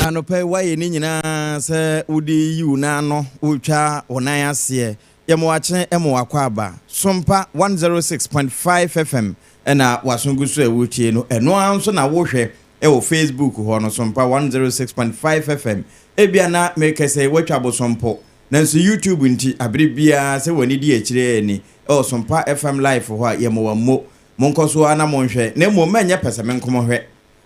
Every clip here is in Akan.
Anɔpa yi woayɛ ne nyinaa sɛ wode yi wo nan ano, wotwa wo nan aseɛ. Yɛ ma wakye ma wakɔ aba. Sompa 106.5 FM ɛna waso gu so a wotie no. Ɛno ara nso na wohwɛ ɛwɔ Facebook hɔ no, Sompa 106.5 FM. Ebia na mekɛ sɛ woatwa bosompo, nanso YouTube nti abere biara sɛ w'ani di akyire ani ɛwɔ Sompa FM live hɔ a, yɛ ma wammo. Monkɔ so ara na monhwɛ, na mmom mɛnyɛ pɛsɛmenkomɔhwɛ.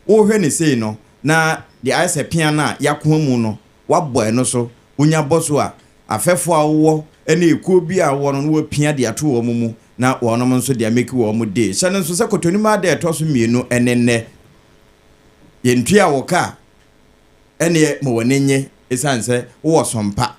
Wohwɛ ne sei no, na deɛ ayɛ sɛ pea no a yɛakoa mu no, woabɔ ɛno so. Wonya bɔ so a, afɛfoɔ a wowɔ ne ekuo bi a wowɔ no, na woapia de ato wɔn mu, na wɔnom nso de ameki wɔn day. Hyɛ no nso sɛ Kotonimaa da a ɛtɔ so mmienu ne nnɛ. Yɛntua wo ka a, ɛnneɛ ma w'ani nnye ɛsiane sɛ wowɔ sompa.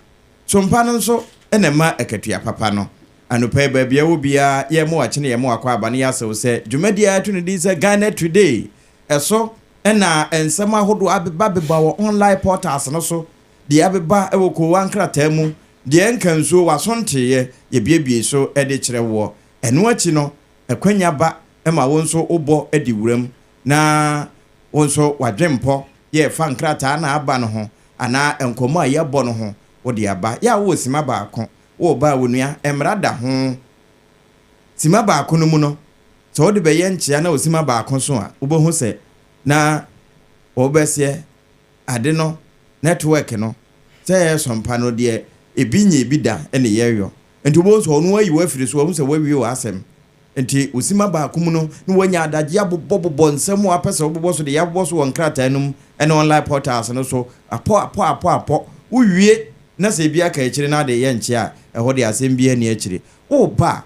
Sompa no nso na ɛma akatua papa no. Anɔpa yi, baabi a ɛwɔ biara, yɛrema wakye ne yɛrema wakɔ aba no yɛasew sɛ dwumadi a yɛato no din sɛ Ghana Today. Ɛso na nsɛm ahodoɔ abebabeba wɔ online portals no so, deɛ abeba wɔ koowa nkrataa mu, deɛ ɛnka nsuo, w'aso nteeɛ, yɛbuebue so de kyerɛ woɔ. Ɛno akyi no, akwanya ba ma wo nso wobɔ di wuram na wo nso w'adwempɔ yɛ fa nkrataa na aba no ho anaa nkɔmmɔ a yɛabɔ no ho wode aba. Yɛ a wowɔ sima baako, wowɔ ba a onua, mmara da ho. Sima baako no mu no, sɛ wode bɛyɛ nkyea na osima baako so a, wobɛhu sɛ na wɔbɛseɛ ade no, network no, sɛ ɛyɛ sɔmpa no deɛ ebi nyɛ ebi da ne yɛyɔ. Nti wobɛhu sɛ ɔno ayi wo afiri so, wahu sɛ woawie w'asɛm. Nti osima baako mu no, na wanya adagye abobɔbobɔ nsɛm a wapɛ sɛ wobobɔ so de yɛabobɔ so wɔ nkrataa no mu ne online portals no so, apɔ apɔ apɔ apɔ. Wowie na sɛ ebi aka akyire na ade yɛ nkyea a, ɛhɔ deɛ asɛm biara nni akyire. Woba a,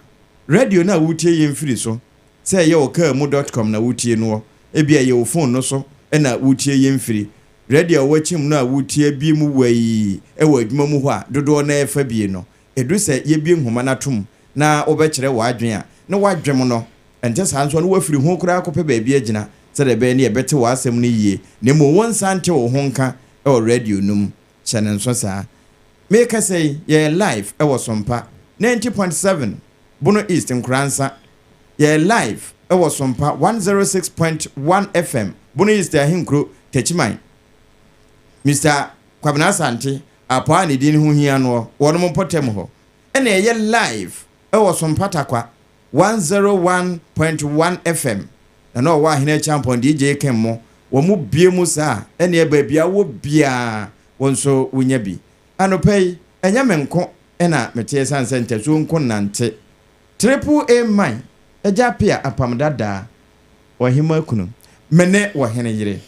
radio no a woretie yɛn firi so, sɛ ɛyɛ wɔ kaa mu dot com na woretie noɔ, ebia ɛyɛ wo phone no so na woretie yɛn firi, radio a woakyim no a woretie abue mu waii wɔ adwuma mu hɔ a dodoɔ no ara fa bie no, ɛduru sɛ yɛbue nhoma no atom na wobɛkyerɛ w'adwene a, na woadwem no. Ɛnte saa nso a, na woafiri ho koraa akɔpɛ baabi agyina sɛdeɛ ɛbɛyɛ na yɛbɛte w'asɛm no yie, na mmom wonsan nte wo ho nka wɔ radio no mu. Hyɛ no nso saa. Merekasa yi, yɛyɛ live wɔ Sompa 90.7, Bono East, Nkoransa. Yɛyɛ live wɔ Sompa 106.1 FM, Bono East Ahenkuro, Techiman. Mister Kwabena Asante, Apɔw a ne din ho hia noɔ, wɔnom mpɔtam hɔ. Ɛna yɛyɛ live wɔ Sompa Tarkwa 101.1 FM, na na ɔwɔ Ahene Acheampong DJ Ken mo, wɔn bue mu saa a, ɛneɛ baabi a wowɔ biara wo nso wonya bi. Anɔpa yi, ɛnyɛ me nko na mete ɛsiane sɛ ntasuo nko nnante. Triple A man, Agya Appiah Apam Dadaa, Ɔhemmaa kunu, me ne Ɔhene yere.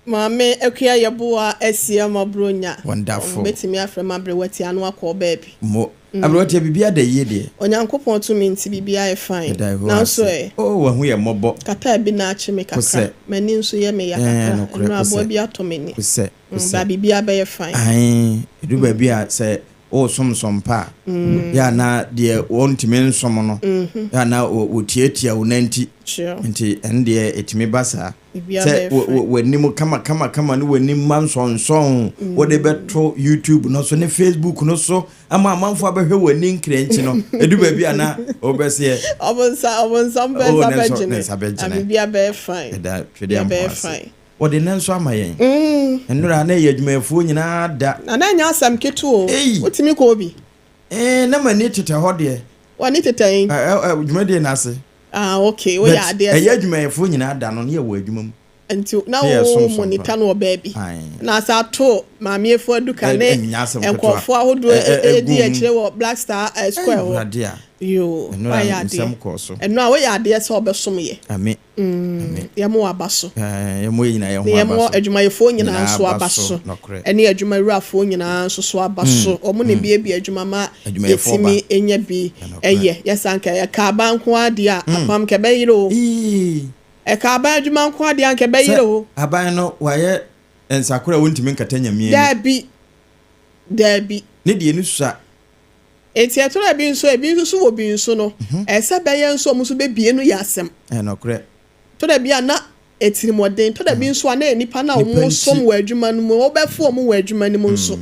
Maame Akua Yeboah Asiamah Bronya. Wonderful. Wɔbɛtumi afrɛ me Aberewatia na wakɔ baabi. Mo. Aberewatia, biribiara da yie deɛ? Onyankopɔn tumi nti biribiara yɛ fine. Yɛda Yehowa Nanso ase. ɛ. Oh, wahu yɛn mmɔbɔ. Kataa bi na akye me kakra. Kosɛ. M'ani nso yɛ me ya Ɛɛ, kakra. nokorɛ, Nnora aboa kosɛ. bi atɔ m'ani. Kosɛ, Mm, kosɛ. but biribiara bɛyɛ fine. Ae, ɛduru baabi a sɛ. Woresom som pa a, yɛ a na deɛ wɔntumi nsom no, yɛ a na wɔtiatia wo nan ti. Nti ɛno deɛ ɛtumi ba saa. Sɛ w'anim kama kama kama ne w'anim ma nsɔnsɔn wode bɛto YouTube no so ne Facebook no so ama amanfoɔ abɛhwɛ w'ani nkrɛnkyi no, ɛdu baabi a na wobɛseɛ. Ɔmo nsa ɔmo nsa ɔmo bɛ nsa bɛgyene. Na biribi abɛyɛ fine. Ɛda twedeɛ mpo ase. Wɔde nnɛ nso ama yɛn. Nnora na ɛyɛ adwumayɛfoɔ nyinaa da. Na na ɛnyɛ asɛm ketewa o. Ei! Wotumi kɔɔ bi? Ee, na m'ani tetɛ hɔ deɛ. W'ani tetɛ he? Ɛ ɛ dwumadie no ase. Ah, okay, woyɛ But adeɛ ɛyɛ sɛ. adwumayɛfoɔ nyinaa da no, na yɛwɔ adwuma mu. Nti na Na yɛsom wo som pa. monitor no wɔ baabi. Ae. Na asa ato Maame Afua Duka Ɛ ne ɛnyɛ asɛm ketewa. nkurɔfoɔ ahodoɔ Ɛ ɛ ɛ ɛdi ɛgu mu. akyire wɔ Black Star ɛ Square hɔ. Awurade a. Yoo, Nnora woayɛ adeɛ. nsɛm kɔɔ so. Ɛno a woyɛ adeɛ sɛ wobɛsom yɛ. Ame. Yɛmmɔ w'aba so. Yɛmmɔ yɛn nyinaa yɛn Ne ho aba yɛmmɔ so. adwumayɛfoɔ nyinaa Nyinaa nso aba aba so, so. nɔkorɛ. Ɛne adwumawurafoɔ nyinaa nso so aba so. Wɔn na ebiebie adwuma ma Adwumayɛfoɔ ba. yɛtumi nya bi Ɛnɔkorɛ. yɛ. Yɛ saa nka ɛka aban nko ara deɛ a, apam nka ɛbɛyere o. Ii. Ɛka aban adwuma nko ara deɛ a nka ɛbɛyere Sɛ o. aban no wayɛ nsakora a wontumi nkata Nyame ani. Daabi. Daabi. Ne deɛ no sua. Enti ɛtɔ da bi nso a, ebi nso so wɔ bi nso no, ɛsɛ bɛyɛ nso a wɔn nso bɛbie no yɛ asɛm. Ɛyɛ nɔkorɛ. Tɔ da bi a na atirimuɔden, tɔ da bi nso a na nnipa no a Nnipa wɔsom nti. wɔ adwuma no mu, wɔbɛfo wɔn wɔ adwuma no mu nso.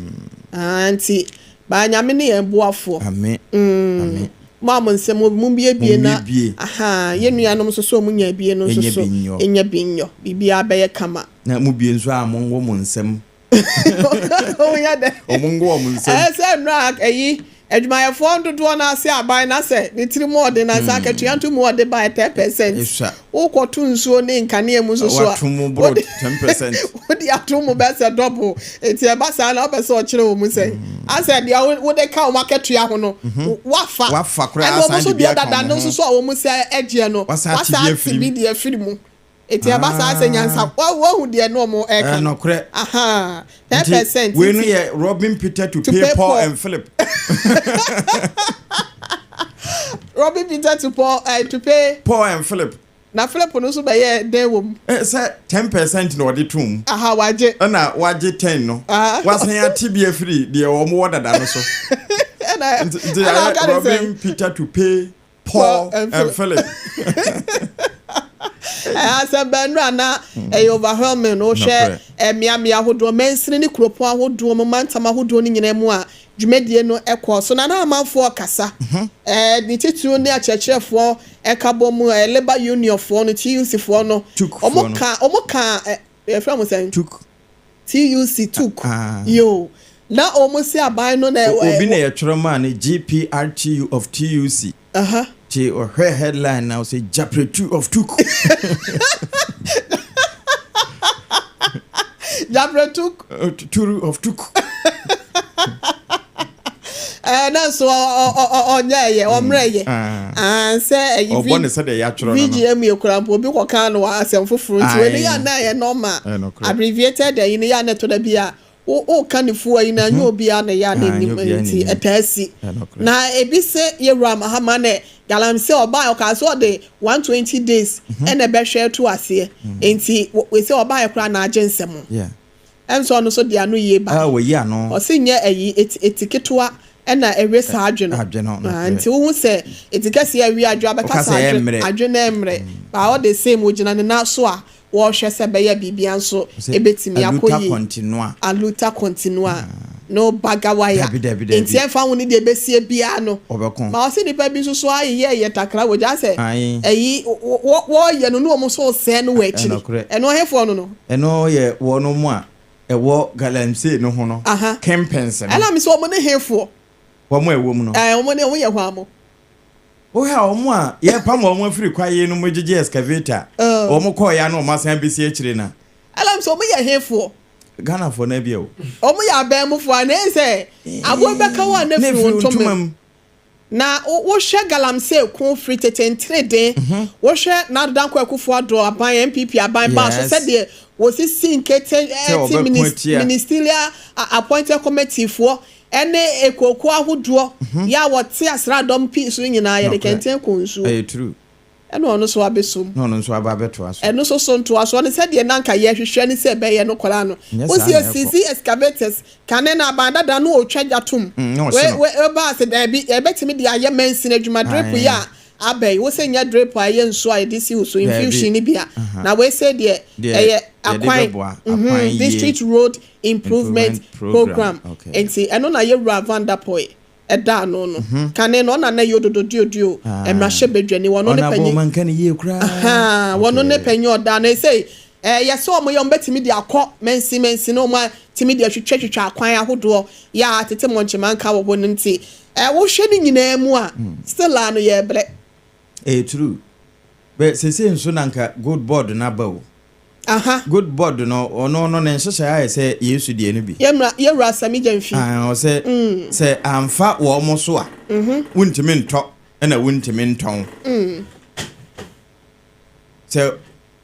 Aa nti, baa Nyame ne yɛn boafoɔ. Ame. Ame. Mo a mo nsam wɔ bi, mombiebie na, Mommiebie. ahaa, yɛn nuanom nso so a wɔnya abie no nso Ɛnyɛ so, bi nyɔ. ɛnya bi nyɔ. Biribiara bɛyɛ kama. Na mobie nso a monwo mo nsam. Woyɛ dɛ. Wɔn ngo wɔn nsam. Ɛyɛ sɛ nnora ayi adwumayɛfoɔ dodoɔ no ase aban na sɛ ne tiri mu ɔden na sɛ akatua nto mu ɔde ba 10%. Esua. Wokɔto nsuo ne nkanea mu nso so a. Wato mu boro 10%. Wode ato mu bɛ sɛ double. Eti ɛba saa na wopɛ sɛ ɔkyerɛ wɔn mu sɛ. Asɛ deɛ wode ka wɔn akatua ho no wafa. Wafa koraa Ɛna wɔn asan nso de bi deɛ aka dada wɔn no ho. nso so a wɔn sɛ ɛgyeɛ no Wasan ate bi wasan ate afiri bi mu. deɛ afiri mu. Eti ɛba saa sɛ nyansa wahu deɛ no ɔmo ɛka no. Nokorɛ. Aha, 10%. Wei no yɛ robbing Peter to, to pay Paul and Philip. Robbing Peter to Paul to pay. Paul and Philip. Na Philip no nso bɛyɛ dɛn wɔ mu? Sɛ 10% na ɔde to mu. Aha, wagye. Ɛna wagye 10 no. Wasan ate bi afiri deɛ wɔn wɔ dada no so. Ɛna nti ayɛ robbing Peter to pay Paul and Philip. Asɛm bɛn no ana ɛyɛ overwhelming no wohwɛ mmeammea ahodoɔ mansini ne kuropɔn ahodoɔ mu mantam ahodoɔ no nyinaa mu a dwumadie no ɛkɔɔ so na na amanfoɔ kasa ne titiriw ne akyerɛkyerɛfoɔ ɛka bɔ mu labour union foɔ no TUC foɔ no wɔn ka wɔn ka yɛfrɛ mo sɛn TUC TUC TUC yoo na wɔn si aban no na obi na yɛtwerɛ maa no GPRTU of TUC. Nti ɔhwɛ headline na ɔsɛ Gyapretu of Tuk. Gyapretu. Turu of Tuk. Ɛɛ na nso ɔnyɛ ɛyɛ ɔmmerɛ yɛ. Sɛ ɛyi ɔbɔ ne sɛdeɛ yɛatwerɛ no no. VGM yɛ kura mpo obi kɔ kan no wɔ asɛm foforɔ nti wei no yɛ ana ɛyɛ normal abbreviated ɛyi no yɛ ana ɛtɔ da bi a woka ne fua yi na nyɛ obiara na ɛyɛ a n'anim nti ɛtaa si. Na ebi se yɛwura Mahama ne galamsey ɔbaa ɔkaa sɛ ɔde 120 days ɛna ɛbɛhwɛ ato aseɛ nti wese ɔbaa koraa na agye nsɛm. Ɛnso ɔno nso de ano yie ba. Ɔse nyɛ ɛyi eti ketewa ɛna ɛwe saa adwe no. Nti wohu sɛ eti kɛseɛ ɛwe adwe abɛka sɛ adwe adwe na ɛmmerɛ. Ba ɔde same ogyina ne nan so a wɔrehwɛ sɛ ɛbɛyɛ biribiara nso ɛbɛtumi akɔ Aluta yie. continua. Aluta continua. No bagawaya. Dabi, dabi, dabi. Nti ɛmfa ho ne deɛ ɛbɛsie biara no. Wɔbɛko. Ma ɔse nnipa bi nso so ayeyɛ yɛ takra wɔ gya sɛ Ae. ɛyi wɔyɛ no ne wɔn nso resɛe no wɔ akyiri. Ɛnokorɛ. Ɛno ɛhefoɔ no no? Ɛno yɛ wɔnom a ɛwɔ galamsey no ho no. Aha. Kempens no. Ɛna me sɛ wɔn ne hefoɔ? Wɔn a ɛwɔ mu no. Ɛɛ wɔn ne wɔn yɛ hwan mo? Wohwɛ a wɔn a yɛpam wɔn afiri kwaeɛ no mu gyegye excavator, wɔn kɔɔ ya na wɔn asan abɛsi akyire na. Ɛnam sɛ wɔn yɛ hefoɔ? Ghanafoɔ no abia o. Wɔn yɛ abɛɛmofoɔ a na ɛyɛ sɛ aboa bi bɛka wo a na firi wo ntoma mu. Na wohwɛ galamsey ko firi tete ntereden, wohwɛ Nado Dankwa Akufo Addo aban, NPP aban baa so sɛdeɛ wɔsisi nkete ɛte ministerial appointed committee foɔ Ɛne akuokuo ahodoɔ yɛ a wɔte asraadɔm pii so no nyinaa, yɛde kɛntɛn kɔ nsuo. Ɛyɛ true. Ɛna ɔno nso abɛsom. Na ɔno nso aba abɛtoa so. Ɛno nso so ntoasoɔ no sɛdeɛ na anka yɛhwehwɛ ne sɛ ɛbɛyɛ no koraa no, Nyɛ wosi saa na ɛkɔ. esisi excavators kane na aban dada no ɔtwa gya tom. Na ɔhye We no. we ɛbaa sɛ daabi yɛbɛtumi de ayɛ mansin adwuma drip yi Ae. a aba yi wosɛ nyɛ drip a ɛyɛ nsuo a yɛde si wo so Daabi. infusion no bi a Aha. na wei sɛ deɛ Deɛ ɛyɛ yɛde akwan bɛboa akwan yie. district road improvement Improvement program. program Okay. nti ɛno na yɛwura Vanderpuye ɛda ano no kane no ɔna na yɛ odododuoduo mmarahyɛ badwani wɔno ne Ɔno abɔ panyin ɔmanka ne yie koraa. Wɔno ne Okay. panyin ɔda no ɛsɛ ɛyɛ sɛ ɔmo yɛ ɔmo bɛtumi de akɔ mansin mansin na ɔmo atumi de atwitwa twitwa akwan ahodoɔ yɛ a tete mɔnkyemanka wɔ hɔ no nti wohwɛ ne nyinaa mu a still a no yɛ brɛ. Ɛyɛ true. Bɛ sese nso na nka gold board n'aba o. Gold board no ɔno no ne nhyehyɛ ayɛ sɛ Yesu deɛ no bi. Yɛwura Sammy Gyamfi. Ah, ɔsɛ sɛ amfa wɔn mo so a wontumi ntɔ ɛna wontumi ntɔn. Sɛ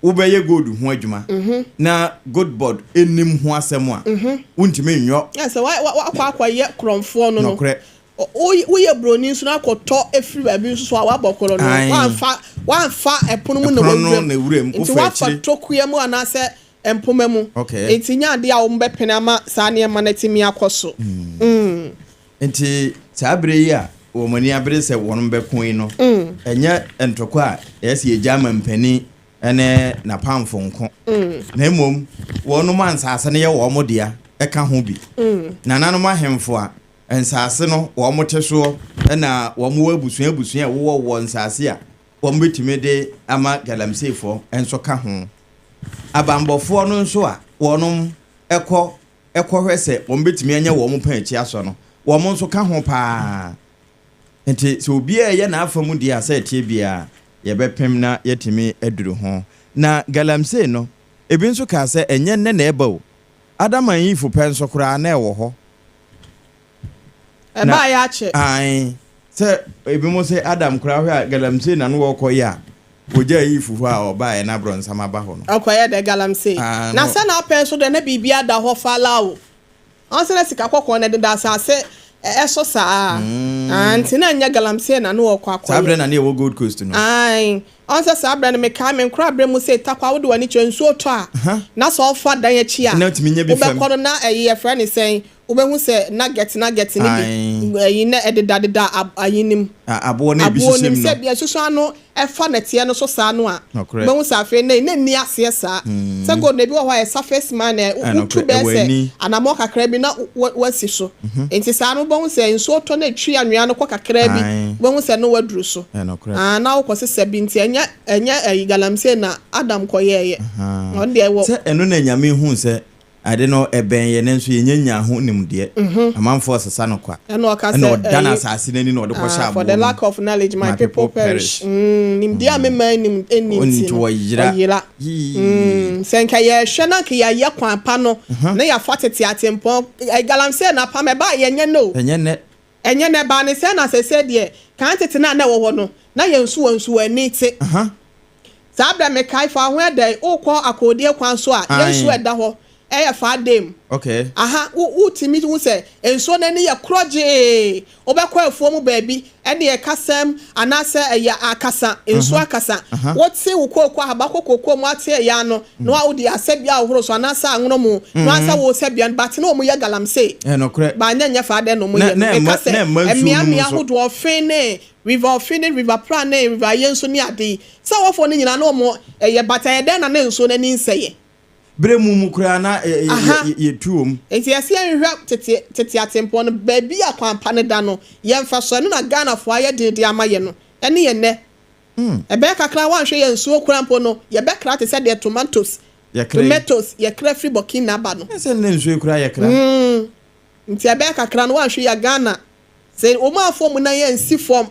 wobɛyɛ gold ho adwuma na gold board enim ho asɛm a wontumi nyɔ. Yɛ sɛ wakɔ akɔyɛ korɔmfoɔ no. Nɔkorɛ. Woyɛ buroni nso na akɔtɔ efiri baabi nso so a wabɔ korɔ no. Wamfa ɛpono mu na Ɛpono no wɔwura na ewura mu, nti wofa wafa akyire. tokua mu anaasɛ mpoma mu. Nti nya adeɛ a wɔn bɛpene ama saa nneɛma no atumi akɔ so. Nti saa bere yi a wɔn ani abere sɛ wɔn bɛko yi no, ɛnyɛ ntɔkwa a ɛyɛ sɛ yɛgya ama mpanin ne n'apamfo nko, na mmom wɔnom a nsase no yɛ wɔn dea ɛka ho bi, nananom ahemfo a nsase no wɔn te soɔ ɛna wɔn wɔ abusua abusua a wɔwɔ wɔ nsase a wɔn bɛtumi de ama galamseyfoɔ nso ka ho, abanbɔfoɔ no nso a wɔnom ɛkɔ ɛkɔhwɛ sɛ wɔn bɛtumi anya wɔn pɛn akyi asɔ no, wɔn nso ka ho paa. Nti sɛ obiara yɛ n'afa mu deɛ a sɛ ɛteɛ biara yɛbɛpem na yɛtumi aduru ho. Na galamsey no ebi nso kaa sɛ ɛnyɛ nnɛ na ɛba o, Adam and Eve pɛ nso koraa na ɛwɔ hɔ. Ɛbaa yɛ akyɛ. Ae, sɛ ebi mo sɛ Adam koraa hwɛ a galamsey na no wɔkɔ yɛ a wɔgya Eve hɔ a ɔbaeɛ na aborɔnsam aba hɔ no. Ɔkɔyɛ dɛ galamsey. Ah, Na no. sɛ na apɛ nso dɛ na biribi ada hɔ fala o, ɔn sɛ na sika kɔkɔɔ na ɛdeda asase ɛso saa. Ah, nti na nyɛ galamsey na no wɔkɔ akɔyɛ. Saa berɛ na ne yɛwɔ Gold Coast no. Ae, ɔn sɛ saa berɛ no mekae me nkora berɛ mu sɛ Takwa wode w'ani kyerɛ nsuo tɔ a na sɛ ɔfa dan akyi a Na wotumi nya bi fam. Wobɛkɔ no na ɛyi yɛfrɛ ne sɛn, wobɛhu sɛ nugget nugget ne bi ɛyi na ɛdedadeda ayi nim. Aboɔ no ebi aboɔ hyehyɛ nim mu sɛ no. bia susu ano ɛfa nɛteɛ no so saa no a Nokorɛ. wobɛhu sɛ afei na nni aseɛ saa sɛ gold na ebi wɔ hɔ a yɛ surface mine ɛ wotu Nokorɛ, bɛyɛ ɛwɔ sɛ ani. anammɔ kakra bi na wasi so, nti saa no wobɛhu sɛ nsuo tɔ na etwi anwea no kɔ kakra bi, wobɛhu sɛ no waduru so. Nokorɛ. Ah, na wokɔ sesa bi nti ɛnyɛ ɛyi galamsey na Adam kɔyɛɛyɛ. Ɔno deɛ ɛwɔ Sɛ ɛno na Nyame hu sɛ ade no ɛbɛn yɛ nanso yɛnya nya ho nimdeɛ, amanfoɔ sesa no kwa. Ɛna ɔka ɛna sɛ ɔda no ɛyi asase no ani na ɔde kɔhyɛ ah, for aboɔ the mu. lack of knowledge my My people people perish. perish. Nimdeɛ a mema nim ɛni Ɔnni nti nti no wɔyera. ɔyera. Yii. Sɛ nka yɛhwɛ na nka yɛayɛ kwan pa no na yɛafa tete atempɔn galamsey na apam ɛba a yɛnyɛ no o. Ɛnyɛ nnɛ. Ɛnyɛ nɛ baa ne sɛ na sɛsɛ deɛ kan tete na na ɛwɔ hɔ no na yɛn nsuwa nsuwa ani te. Saa berɛ mekae fa ho ɛdɛn wokɔ akɔɔdie kwan so a yɛn nsuo ɛda hɔ ɛyɛ fa dam. Aha, wotumi hu sɛ nsuo no ani yɛ korɔgyee, wobɛkɔ afuo mu baabi ɛne ɛkasɛm anaasɛ ɛyɛ akasa nsuo akasa, wote wo kooko ahaba kɔ kooko mu ate ɛyɛ ano na wa wode asɛ bia ahohoro so anaasɛ anwono mu na wansa wo sɛ bia no bate na wɔn yɛ galamsey. Ɛnokorɛ. Ba nyɛ fa dɛn na wɔn Na yɛ no na meka ɛmma sɛ na ɛmma nsuo no mu mmeammea nso. ahodoɔ ɔfe ne River Ɔfe ne River Pra ne River Ayenso ne ade yi sɛ wɔfoɔ no nyinaa na wɔn ɛyɛ but ɛyɛ dɛn na ne nsuo no ani nsɛeɛ. Berɛ mu mu koraa na yɛtu wɔ mu. Nti yɛsɛ yɛnhwehwɛ tete tete atempɔn no baabi a kwan pa no da no yɛmfa so, ɛno na Ghanafoɔ ayɛ den de ama yɛ no ɛne yɛn nnɛ. Ɛbɛyɛ kakra woanhwɛ yɛn nsuo koraa mpo no yɛbɛkra te sɛ deɛ tomatoes Yɛkra yi. Tomatoes yɛkra firi Burkina ba no. Ɛsɛ nnɛ nsuo yi koraa yɛkra. Nti ɛbɛyɛ kakra no woanhwɛ yɛ Ghana sɛ wɔn afɔ mu na yɛnsi fam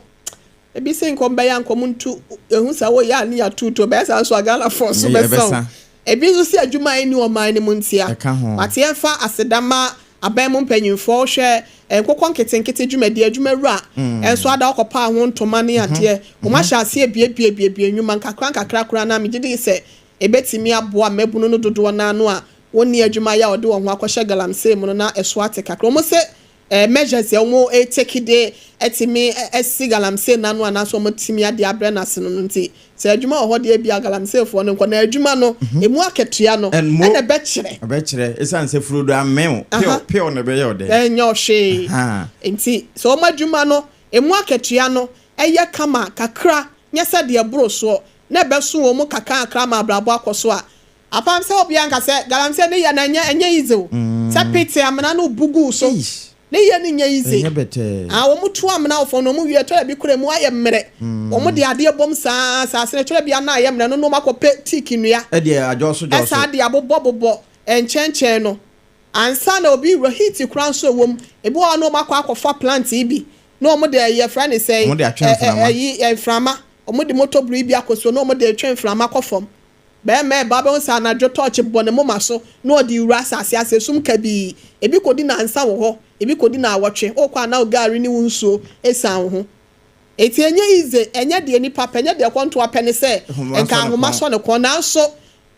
ebi sɛ nkɔm bɛyɛ nkɔm ntu ehu sɛ wɔyɛ a ne yɛatutu bɛyɛ saa nso a Ghanafoɔ nso bɛsɛw ɛbɛsa. Ebi nso si adwuma a ɛni ɔman no mu ntia. Ɛka ho. But yɛmfa aseda ma aban mu mpanyinfoɔ, hwɛ nkokɔ nketenkete dwumadie adwumawura nso ada ɔkɔpa ho ntoma ne adeɛ wɔn ahyɛ aseɛ biebiebie nnwuma nkakra nkakra koraa na megye di sɛ ebetumi aboa mmabunu no dodoɔ n'ano a wɔnni adwuma yɛ a wɔde wɔn ho akɔhyɛ galamsey mu no na ɛso ate kakra. Wɔn sɛ Measures a wɔn take de atumi asi galamsey no ano anaasɛ wɔn atumi ade abrɛ no ase no no nti, sɛ adwuma wɔ hɔ deɛ ebia galamseyfoɔ no nkɔ, na adwuma no emu akatua no ɛna ɛbɛkyerɛ. Ɛbɛkyerɛ, esiane sɛ furodo amee wo, pew pew na ɛbɛyɛ wo dɛ. Ɛnyɛ wo hwee. Nti sɛ wɔn adwuma no emu akatua no yɛ kama kakra, nyɛ sɛ deɛ ɛboro soɔ, na ɛbɛso wɔn mu kakrakra ama abrabɔ akɔ so a, Apam sɛ obia nka sɛ galamsey ne yɛ no ɛnyɛ ɛnyɛ easy o. Sɛ pit amena no bu gu wo so ne yɛ no nyɛ easy. Ɛnyɛ bɛtɛɛ. Ah wɔn tu amena wɔ fam no wɔn wie ɛtɔ da bi koraa emu ayɛ mmerɛ. Wɔn de adeɛ bom saa asaase no ɛtɔ da bi a na ayɛ mmerɛ no na wɔn akɔ pɛ teak nnua. Ɛdeɛ adwɔso dwɔso. Ɛsaa de abobɔ bobɔ nkyɛnkyɛn no ansa na obi wura heat koraa nso ɛwɔ mu. Ebi wɔ hɔ a na wɔn akɔ akɔfa plant yi bi na wɔn de ɛyi yɛfrɛ no sɛn Wɔn de atwe mframa. ɛyi mframa wɔn de motor biri bi akɔ so na wɔn de retwe mframa kɔ fam. Barima reba abɛhu sɛ anadwo tɔɔkye bɔ ne moma so na ɔde rewura asase ase esum kabii. Ebi kɔdi nnansa wɔ hɔ, ebi kɔdi naawɔtwe. Wokɔ a na wo gari ne wo nsuo sian wo ho. Enti ɛnyɛ easy, ɛnyɛ deɛ nipa pɛ, ɛnyɛ deɛ kɔntoa pɛ ne sɛ nka ahoma sɔ ne kɔn. Nanso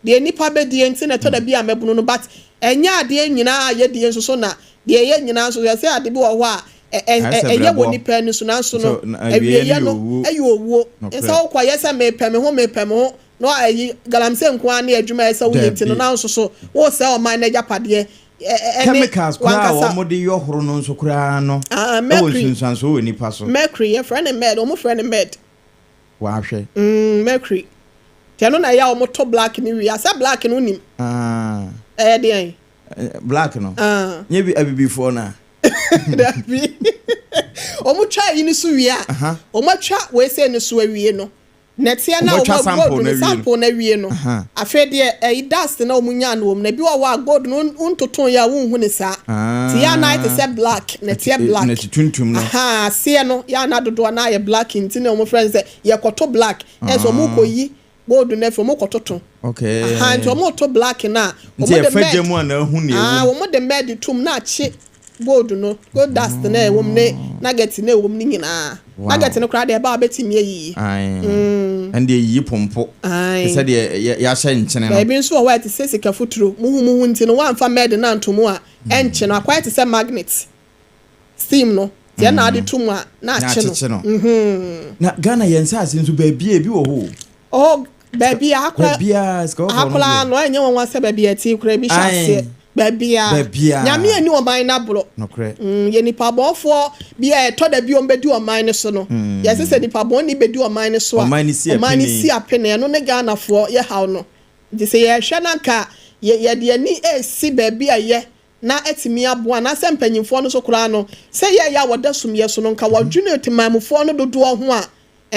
deɛ nipa bɛdie nti na ɛtɔ da bi a mɛbono no but ɛnyɛ adeɛ nyinaa a yɛdie nso so na deɛ ɛyɛ nyinaa nso so. Ɛsɛ ade bi wɔ hɔ a ɛyɛ wɔ nipa ani so nanso no awieɛ no yɛ owuo. Sɛ wokɔyɛ sɛ mepɛ me ho mepɛ me ho Na ayi galamsey nko ara ne adwuma a ɛsɛ sɛ woyɛ nti no, Dabi. nanso so woresɛe ɔman no agyapadeɛ ne Chemicals koraa a w'ankasa. wɔde yɔ horo no nso koraa no Ah, wɔ mercury. nsunsuansoɔ wɔ nipa so. Mercury, yɛfrɛ no med, wɔfrɛ no med. Wahwɛ. Mm, mercury. Nti ɛno na ɛyɛ a wɔto black no wie a. Sɛ black no wonim? Ah. Ɛyɛ deɛn? Black no? Ah. Nyɛ bi abibifoɔ no a? Dabi. Wɔtwa ayi no so wie a, wɔatwa wei sei no so awie no, Nɛteɛ no a Wɔatwa wɔn sample gold no no awie no. sample no awie no, afei deɛ ɛyi dust no a wɔn nyaa no wɔ mu no, ebi wɔ hɔ a gold no wontotoeɛ a wonhu no saa. Nti yɛ a na ayɛ te sɛ black, nɛteɛ black. Nɛte tuntum no. Ahaa, aseɛ no yɛ a na dodoɔ no ayɛ black nti na wɔfrɛ no sɛ yɛkɔto black. Ɛyɛ sɛ wɔrekɔyi gold no afiri, wɔrekɔtoto. Okay. Ahaa, nti wɔreto black no a, Nti wɔde ɛfa med, gya mu a na ahu nea aa, ɛwɔ mu. wɔde med tom na akye gold no, gold dust no a ɛwɔ mu ne nugget no a ɛwɔ mu no nyinaa. Wow. Nugget no koraa deɛ ɛba a wobɛtumi ayiyi. Ae. Ɛno deɛ yiyi pompo. Ae. Te sɛ deɛ yɛ yɛahyɛ nkyene no. Baabi nso wɔ hɔ a ɛte sɛ sika futuro, muhumuhu nti no woamfa med no anto mu a ɛnkye no, akɔyɛ te sɛ magnet. Steam no, nti ɛna ade to mu a na Na akye no. akyekye no. Na Ghana yɛn nsaase nso baabi a ebi wɔ hɔ o. Oh, baabi a ha koraa, Baabiara sika ha kɔkɔɔ no koraa bi wɔ. no ɛnyɛ nwanwa sɛ baabi a ɛte yi koraa ebi hyɛ Ae. aseɛ. Baabiara. Baabiara. Nyame anni ɔman no aborɔ. Nokorɛ. Mm, yɛ nipa bɔnfoɔ bi a ɛtɔ da bi wɔn bɛdi ɔman no so no. Yɛse sɛ nipa bɔnni bɛdi ɔman no so a, Ɔman no si ɔman no apini. si apene. Ɛno ne Ghanafoɔ yɛ haw no. Nti sɛ yɛhwɛ na nka yɛ yɛde yɛn ani resi baabi a ɛyɛ na atumi aboa anaasɛ mpanyimfoɔ no nso koraa no, sɛ yɛyɛ a wɔda sumyɛ so no, nka wɔdwene temanmufoɔ no dodoɔ ho a,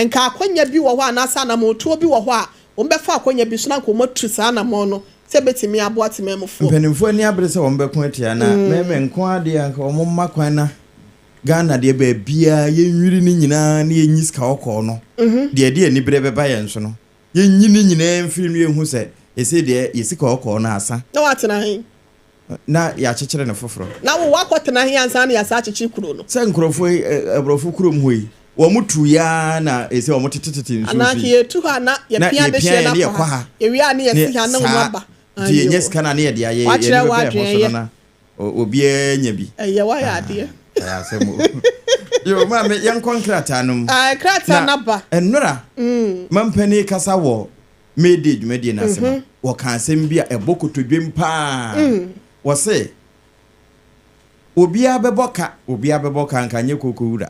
nka akwanya bi wɔ hɔ anaasɛ anamɔntuo bi wɔ hɔ a wɔbɛfa akwanya bi so na anka wɔatu saa anamɔn no sɛ ɛbɛtumi aboa temanmufoɔ. Mpanimfoɔ ani abere sɛ wɔbɛko atia na mɛmɛ nko ara deɛ anka wɔn mma kwan na Ghana deɛ baabiara yɛnwiri ne nyinaa na yɛnyi sika kɔkɔɔ no deɛ ɛde aniberɛ bɛba yɛn so no yɛnyi ne nyinaa mfiri no yɛnhu sɛ ɛsei deɛ yɛ sika kɔkɔɔ no asa. Na woatena he? Na yɛakyekyere no foforɔ. Na wo, woakɔtena he ansa na yɛasan akyekyere kuro no? Sɛ nkurɔfoɔ yi, aborɔfo kurom hɔ yi, wɔn tu yi ara na ɛsɛ wɔn tetetete nsuo Anaa so nka yi. yɛtu hɔ a na Na yɛpia yɛpia adehyeɛ yɛn no ne akɔ yɛkɔ ha. ha. Yɛwie a ne Ne yɛasi ha na wɔn saa, aba. nti yɛnya Ayoo. sika no a ne yɛde ayɛ, yɛn ani Woakyerɛ bɛba yɛn ho w'adwene, so no ɛyɛ. na obiara nya bi. Ɛyɛ, woayɛ Ah, adeɛ. ɛyɛ asɛm o. Yo, maame, yɛnkɔ nkrataa no mu. Ah, nkrataa Na no aba. nnora, mampanin kasa wɔ May Day dwumadie no ase no, wɔkaa asɛm bi a ɛbɔ kotodwem paa. Wɔse, obiara bɛbɔ ka, obiara bɛbɔ ka, anka nyɛ kooko wura.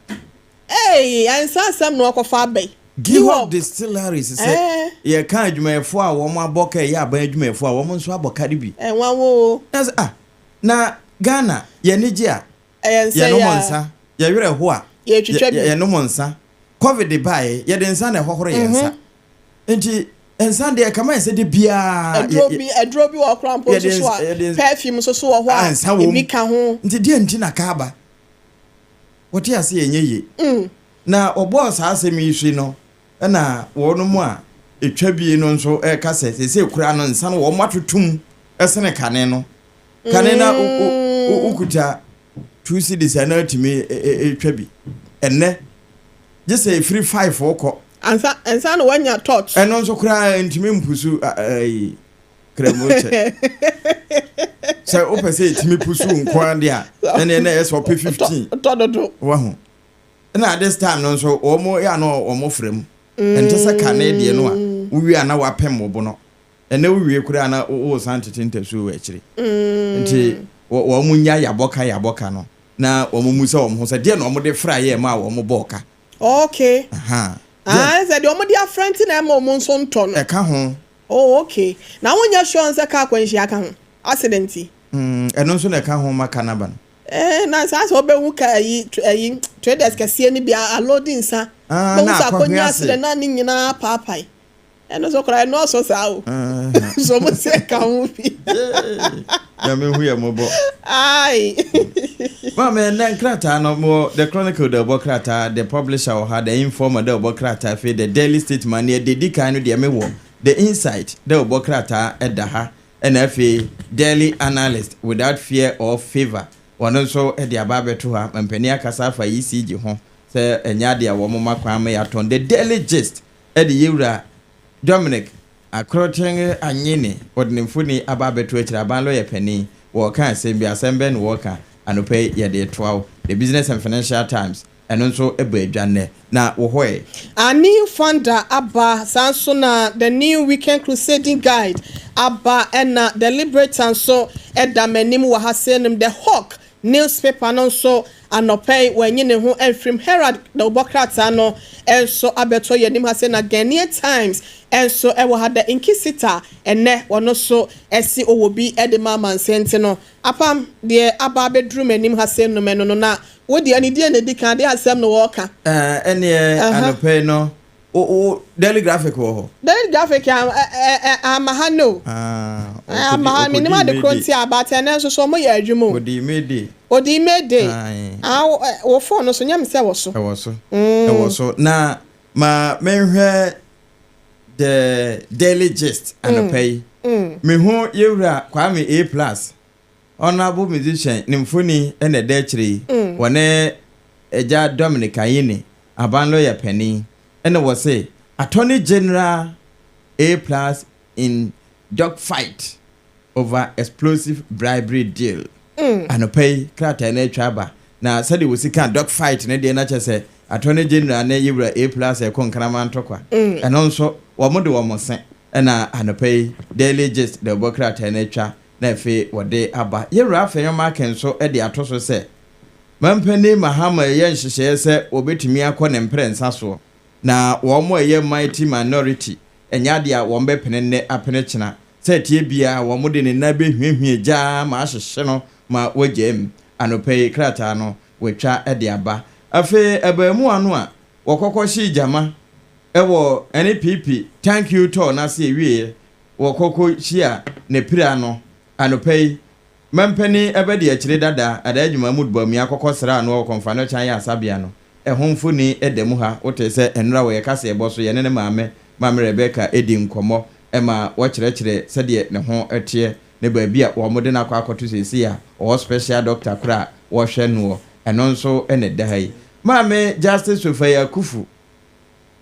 Ei, ɛnsa asɛm na wɔakɔfa aba yi. Gihok Distilleries sɛ yɛka adwumayɛfoɔ a wɔn abɔ ka ɛyɛ aban adwumayɛfoɔ a wɔn nso abɔ ka no bi. Ɛnwanwa o. Na sɛ ah, na Ghana yɛn ani gye a, Ɛyɛ nsa yi yɛnom a. nsa, yɛn werɛ ho a, Yɛtwitwa bi. yɛnom nsa. Covid baeɛ, yɛde nsa na ɛhohoro yɛn nsa. Nti nsa deɛ ɛkama yɛ sɛ de biara. Aduro bi aduro bi wɔ hɔ koraa mpo nso so a perfume nso so wɔ hɔ a nsa wɔ mu. Ebi ka ho. Nti deɛ nti na kaa ba? Wɔte ase ɛnyɛ yie. Na wɔbɔɔ saa asɛm yi so yi no ɛna wɔnom a ɛtwa bie no nso ɛreka sɛ seesei koraa no nsa no wɔn atotom ɛsene kane no. Kane na wokuta 2 cedis a na atumi ɛtwa bi. Ɛnnɛ gye sɛ ɛfiri 5 wokɔ. Ansa ansa na wanya tot. Ɛno nso koraa ntumi mpusu ɛyi kremo kyɛ. Sɛ wopɛ sɛ ɛtumi pusu nko ara deɛ a, ɛneɛ na ɛyɛ sɛ ɔpɛ 15. Tɔ dodo. Wahu. Ɛna this time no nso, wɔn yɛ a na wɔn frɛ mu. Ɛnte sɛ kane deɛ no a, wowie a na wapem wo bo no. Ɛnɛ wowie koraa na woresan tete ntasuo wɔ akyire. Nti wɔn nya yabɔ ka yabɔ ka no, na wɔn mmisa wɔn ho sɛ deɛ na wɔn de fra yɛ maa wɔn bɔɔ ka. Okay. Aha. Ah, sɛ deɛ wɔn de afra nti na ɛma wɔn nso ntɔ no. Ɛka ho. Oh, okay. Na wonyɛ sure sɛ kaa akwanhyia ka ho? Accident yi. Ɛno nso na ɛka ho ma ka no aba no. Eh, na saa sɛ wobɛhu ka ayi, ayi, traders kɛseɛ no bi alodi nsa. Ah, Bɛhu na sɛ akɔhwe akɔnya ase. accident na ne nyinaa paapae. Ɛno nso koraa ɛnɔɔso saa o. So mo sɛ ka ho bi. Nyame hu yɛ mmɔbɔ. Ai. Maame, ɛnɛ nkrataa no, mewɔ The Chronicle da ɛbɔ krataa, The Publisher wɔ ha, The Informer da ɛbɔ krataa, afei The Daily Statesman, nea ɛdi kan no deɛ mewɔ, The Insight da ɛbɔ krataa ɛda ha, ɛna afei Daily Analyst without fear or favour, wɔn nso de aba abɛto ha. Mampanin akasa afa ECG ho sɛ ɛnyɛ adeɛ a wɔn ma kwan ma yɛatɔn. The Daily Gist ɛde yɛwura Dominic Akoroteng Anyene wɔde ne mfoni aba abɛto akyire. Aban lɔya panin wɔreka asɛm bi, asɛm bɛn na wɔreka anɔpa yi yɛde retoa wo. The Business and Financial Times ɛno nso bɔ adwa nnɛ na wɔ hɔ ɛ. A New Funder aba, saa nso na The New Weekend Crusading Guide aba, ɛna The Liberator nso da m'anim wɔ ha sei nom. The Hawk newspaper no nso anɔpa yi wɔanyi ne ho amfirim. Herald dawubɔ krataa no nso abɛtɔ yɛn anim ha sei, na Ghanaian Times nso wɔ ha. The Inquisitor ɛnnɛ wɔno nso si ɔwɔ bi de ma amansan nti no apam deɛ aba abɛduru m'anim ha sei nom ɛno no na wo deɛ ne deɛ na ɛdi kan adeɛ asɛm no wɔreka. Ɛneɛ anɔpa yi no wo Daily Graphic wɔ hɔ? Daily Graphic ama ha no. Ama ha menim ade koro nti a but ɛnɛ nso so ɔmo yɛ adwuma o. Odi May Day. Odi May Day. Wɔ phone no so nyɛ me sɛ wɔ so. Ɛwɔ so. Ɛwɔ so na ma menhwɛ The Daily Gist anɔpa yi. Mehu yɛwura Kwame A Plus, honourable musician, ne mfoni na ɛda akyire yi. Wɔne Agya Dominic Ayine, aban lawyer panin, ɛna wɔse Attorney General A Plus in dogfight over explosive bribery deal. Anɔpa yi krataa no atwa aba na sɛdeɛ wɔsi ka dogfight no deɛ na kyerɛ sɛ Attorney General ne yɛwura A Plus ɛko nkraman ntɔkwa. Ɛno nso wɔn de wɔn se ɛna anɔpa yi Daily Gist de ɔbɔ krataa no atwa na afei wɔde aba. Yɛwura Afenyo-Markin nso de ato so sɛ Mampanin Mahama reyɛ nhyehyɛeɛ sɛ wɔbɛtumi akɔ ne mprɛnsa soɔ na wɔn a ɛyɛ mighty minority ɛnyɛ adeɛ a wɔn bɛpene nnɛ apene kyena. Sɛ ɛteɛ biara wɔn de ne nan bɛhwiahwia gya ma ahyehye no ma wagyaa mu. Anɔpa yi krataa no wɔatwa de aba. Afei abaamua no a wɔkɔkɔ hyee gyama wɔ NPP Thank You Tour no ase awieɛ wɔkɔkɔ hyia ne pira no anɔpa yi Mampanin abadi akyire dada Alhaji Mahmood Bawumia kɔkɔ sraa no wɔ Kɔmfanokyɛ Ayarsabea no. Ɛho mfoni da mu ha. Wotee sɛ nnora wɔ yɛn kaseɛbɔ so yɛne ne maame, Maame Rebecca di nkɔmmɔ ma wɔkyerɛkyerɛ sɛdeɛ ne ho teɛ ne baabi a wɔde no akɔ akɔto seesei a ɔwɔ special doctor korɔ a wɔhwɛ noɔ. Ɛno nso na ɛda ha yi. Maame Justice Sophia Akuffo,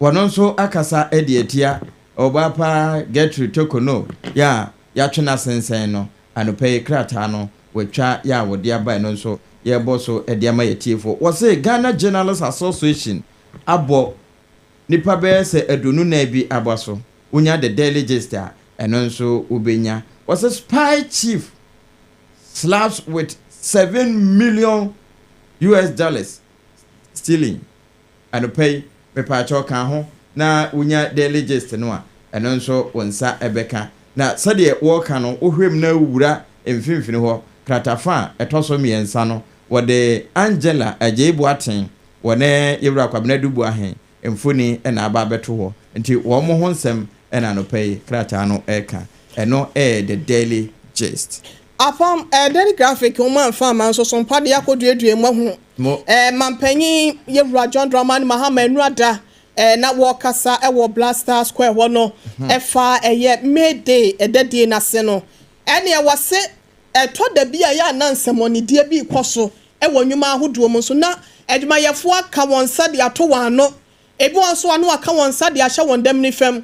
wɔno nso akasa de atia ɔbaa pa Gertrude Torkornoo yɛ a yɛatwe no asensɛn no. Anɔpa yi krataa no wɔatwa yɛ a wɔde aba ɛno nso yɛrebɔ so de ama yɛn atiefoɔ. Wɔse Ghana Journalists Association abɔ nnipa bɛyɛ sɛ 24 bi aba so. Wonya The Daily Gist a, ɛno nso wobɛnya. Wɔse Spy Chief slaps with 7 million US dollars stealing. Anɔpa yi, mepaakyɛw ka ho na wonya Daily Gist no a, ɛno nso wo nsa bɛka. Na sɛdeɛ wɔreka no, wohwɛ mu na wura mfimfini hɔ, kratafa a ɛtɔ so mmiɛnsa no, wɔde Angela Agyei Boateng, wɔne Yɛwura Kwabena Adu Boahen mfoni na aba abɛto hɔ. Nti wɔn ho nsɛm na anɔpa yi krataa no reka. Ɛno yɛ The Daily Gist. Apam Daily Graphic wɔn amfa ama nso so mpa de akɔduadua mu ahu. Mo. Mampanyin Yɛwura John Dramani Mahama Enuada na wɔrekasa wɔ Black Star Square hɔ no ɛfa ɛyɛ May Day ɛdadie n'ase no, ɛneɛ wɔse ɛtɔ da bi a yɛ ana nsɛmɔnidie bi kɔ so wɔ nnwuma ahodoɔ mu nso na adwumayɛfoɔ aka wɔn nsa de ato wɔn ano. Ebi wɔ nso a na wɔaka wɔn nsa de ahyɛ wɔn dam nifa mu.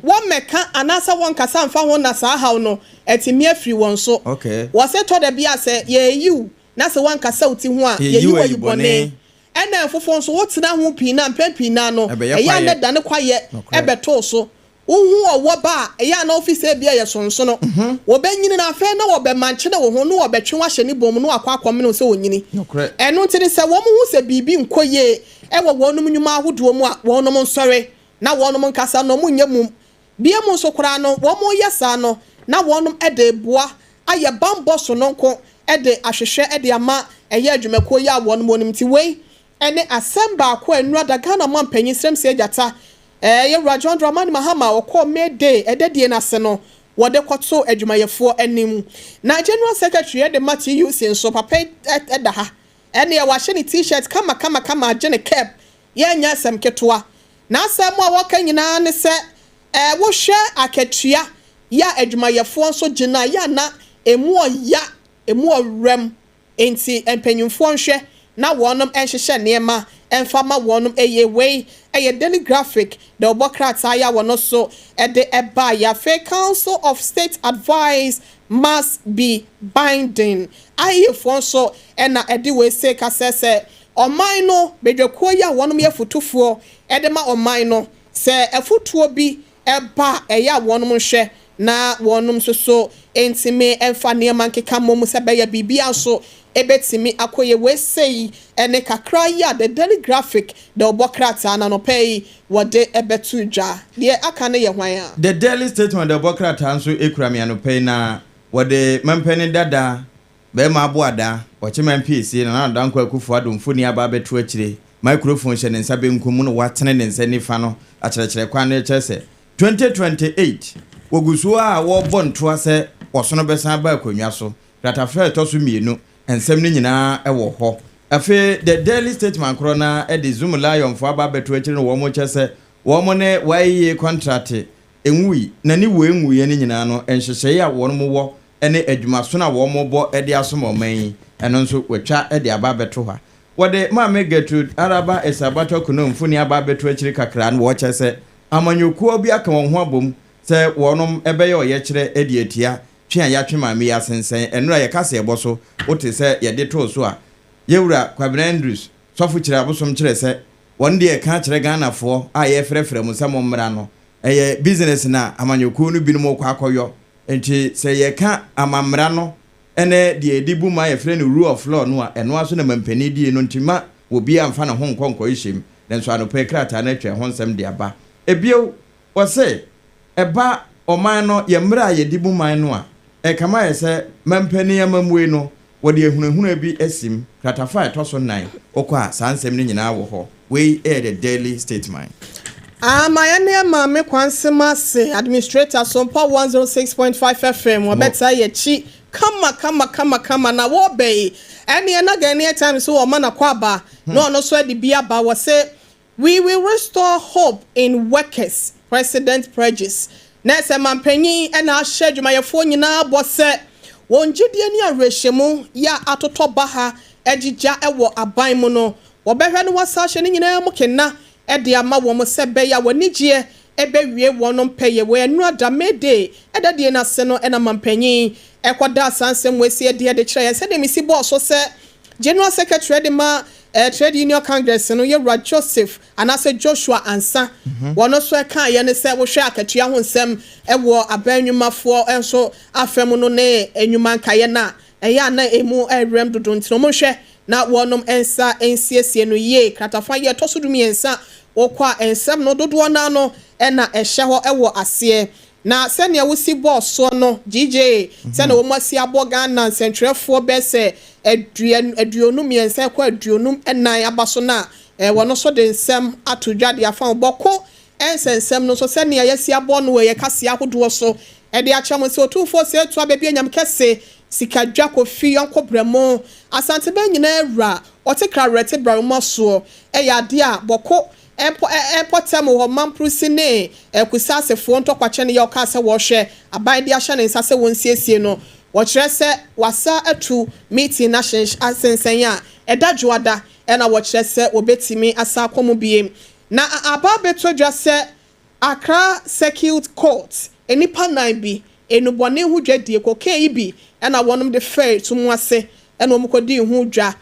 Wɔmmɛka anaasɛ wɔnkasa mfa ho na saa haw no atumi afiri wɔn so. Wɔse tɔ da bi a sɛ yɛreyi wo na sɛ woankasa wo ti ho a, Yɛyi yɛyi wo wo ayi ayi bɔne. bɔne. Ɛna mfofo nso wotena ho pii no a, mpɛn pii no ara no, Ɛbɛyɛ ɛyɛ a na kwayɛ. ɛdane kwayɛ Nokorɛ. bɛto wo so. Wohu ɔwɔ ba a, ɛyɛ a na wofi sɛ ebia ɛyɛ sonsono. Wɔbɛnyini no, afei na wɔbɛmankyene wo ho na wɔbɛtwe wo ahyɛ ne bɔn mu na wɔakɔ akɔmene wo sɛ onyini. Nokorɛ. Ɛno nti no, sɛ wɔhu sɛ biribi nkɔ yie wɔ wɔnom nnwuma ahodoɔ mu a, wɔnom nsɔre na wɔnom nkasa na wɔnyɛ mum. Biom nso koraa no, wɔyɛ saa no, na wɔnom de reboa ayɛ banbɔ sononko de ahwehwɛ de ama ɛyɛ adwumakuo yi a wɔnom wɔ no mu. Nti wei ne asɛm baako a nnura da Ghana manpanyin Sremsɛ Gyata Yɛwura John Dramani Mahama a ɔkɔɔ May Day ɛdadie no ase no wɔde kɔto adwumayɛfoɔ anim. Na General Secretary de ma TUC nso, papa yi da ha. Ɛneɛ wahyɛ ne T-shirt kama kama kama agye ne cap, yɛnyɛ asɛm ketewa. N'asɛm a wɔka nyinaa ne sɛ wohwɛ akatua yɛ a adwumayɛfoɔ nso gye no a, yɛ a na ɛmu ɔya, ɛmu ɔwerɛm. Enti mpanyimfoɔ nhwɛ na wɔnom nhyehyɛ nneɛma mfa ma wɔnom yie. Wei yɛ Daily Graphic de ɔbɔ krataa yi a wɔno so de baeɛ. Afei Council of State advice must be binding. IEA foɔ nso na ɛde wei sei ka sɛ sɛ ɔman no badwakuo yi a wɔnom yɛ fotufoɔ de ma ɔman no, sɛ afutuo bi ba a, ɛyɛ a wɔnom nhwɛ na wɔnom nso so ntumi mfa nneɛma nkeka mmɔ mu sɛ ɛbɛyɛ biribiara nso ɛbɛtumi akɔ yie. Wei sei ne kakra yi a The Daily Graphic de ɔbɔ krataa no anɔpa yi wɔde bɛto dwa. Deɛ aka no yɛ hwan a? The Daily Statesman de ɔbɔ krataa nso kura me anɔpa yi na wɔde mampanin dada Barima Aboada, Ɔkyeman Piesie, Nana Addo Dankwa Akufo Addo mfoni aba abɛto akyire, microphone hyɛ ne nsa benkum mu na watene ne nsa nifa no akyerɛkyerɛ kwan no kyerɛ sɛ 2028 wɔgu so a wɔrebɔ ntoa sɛ ɔsono bɛsan aba akonnwa so. Kratafa a ɛtɔ so mmienu, nsɛm no nyinaa wɔ hɔ. Afei The Daily Statesman korɔ no ara de Zoomlionfoɔ aba abɛto akyire na wɔrekyerɛ sɛ wɔn ne YEA kɔntrate nwui na ne wei nwuiɛ no nyinaa no nhyehyɛeɛ a wɔn wɔ ne adwumasono a wɔrebɔ de asom ɔman yi, ɛno nso wɔatwa de aba abɛto hɔ. Wɔde Maame Gertrude Araba Esabatɔ Kuno mfoni aba abɛto akyiri kakra na wɔrekyerɛ sɛ amanyɔkuo bi aka wɔn ho abom sɛ wɔnom bɛyɛ ɔyɛkyerɛ de atia twe a yɛatwe maame yi asensɛn. Ɛnora yɛ kaseɛbɔ so wote sɛ yɛde too so a, Yɛwura Kwabena Andrews, sɔfo kyerɛ abosom kyerɛ sɛ wɔn deɛ ɛka akyerɛ Ghanafoɔ a yɛrefrɛfrɛ mo sɛ mommra no, ɛyɛ business na amanyɔkuo no binom rekɔ akɔyɔ. Nti sɛ yɛka amammra no ne deɛ yɛde bu man a yɛfrɛ no rule of law no a, ɛno ara so na mampanin die no nti mma obiara mfa ne ho nkɔ nkɔhyehyɛ mu. Nanso anɔpa yi krataa no atwa ɛho nsɛm de aba. Ebio, wɔse ɛba ɔman no, yɛn mmara a yɛde bu man no a, ɛkame ayɛ sɛ mampanin amammue no, wɔde ahunahuna bi asim. Kratafa a ɛtɔ so nnan, wokɔ a, saa nsɛm no nyinaa wɔ hɔ. Wei yɛ The Daily Statesman. Ama yɛne Maame Kwansema ase, Administrator Sompa 106.5 FM, wɔbɛtaa yɛakyi kama kama kama kama na wɔreba yi, ɛneɛ na Ghanaian Times so wɔma n'akwaaba na ɔno nso de bi aba. Wɔse, "We will restore hope in workers, President pledges." Na ɛsɛ mampanyin na ahyɛ adwumayɛfoɔ nyinaa bɔ sɛ wɔn gyidie ne awerɛhyɛmu yɛ a atotɔ baha agyigya wɔ aban mu no, wɔbɛhwɛ na wɔasa ahyɛ ne nyinaa mu kena de ama wɔn sɛ ɛbɛyɛ a wɔn anigyeɛ bɛwie wɔn mpɛyɛ. Wɔ Ɛnnora May Day dадie no ase no na mampanyin kɔdaa saa nsɛm wei ase adi de kyerɛɛ yɛn sɛdeɛ mesi bɔɔ so sɛ General Secretary de ma Trade Union Congress no, Yɛwura Joseph anaasɛ Joshua Ansah, wɔn nso ɛkaeɛ ne sɛ wohwɛ akatua ho nsɛm wɔ aban nnwumafoɔ nso afa mu no ne nnwuma nkaeɛ no a, ɛyɛ a na ɛmu ɛwerɛm dodo nti no wɔnhwɛ na wɔnom nsa nsiesie no yie. Kratafa yi ɛtɔ so 13, wokɔ a nsɛm no dodoɔ no ara no na ɛhyɛ hɔ wɔ aseɛ. Na sɛnea wosi bɔɔ soɔ no, GJ, sɛnea wɔn asi abɔ Ghana nsɛntwerɛfoɔ bɛyɛ sɛ 23 kɔ 54 aba so no a, wɔn nso de nsɛm ato dwa de afa ho. Bɔko nsɛnsɛm no nso, sɛnea yɛasi abɔ no wɔ yɛn kaseɛ ahodoɔ so de akyerɛ mo sɛ Otumfoɔ Osei Abɛbi Anyam Kɛse, Sikadwa Kofi Yɔnko Brɛmo, Asantebɛn nyinaa awura, ɔte Krawerɛte Braroma soɔ, ɛyɛ adeɛ a Bɔko mpɔtam wɔ Mamprusi ne Kusasefoɔ ntɔkwakyɛ no yɛ ɔkaa sɛ wɔrehwɛ aban de ahyɛ ne nsa sɛ wɔnsiesie no. Wɔkyerɛ sɛ wasa atu meeting no asensɛn a ɛda Dwoada, ɛna wɔkyerɛ sɛ wɔbɛtumi asa akɔ mu biem. Na aba abɛtɔ dwa sɛ Accra Circuit Court nnipa nan bi nnubɔne ho dwadie, cocaine yi bi na wɔnom de fɛɛ sum ase na wɔn kɔdii ho dwa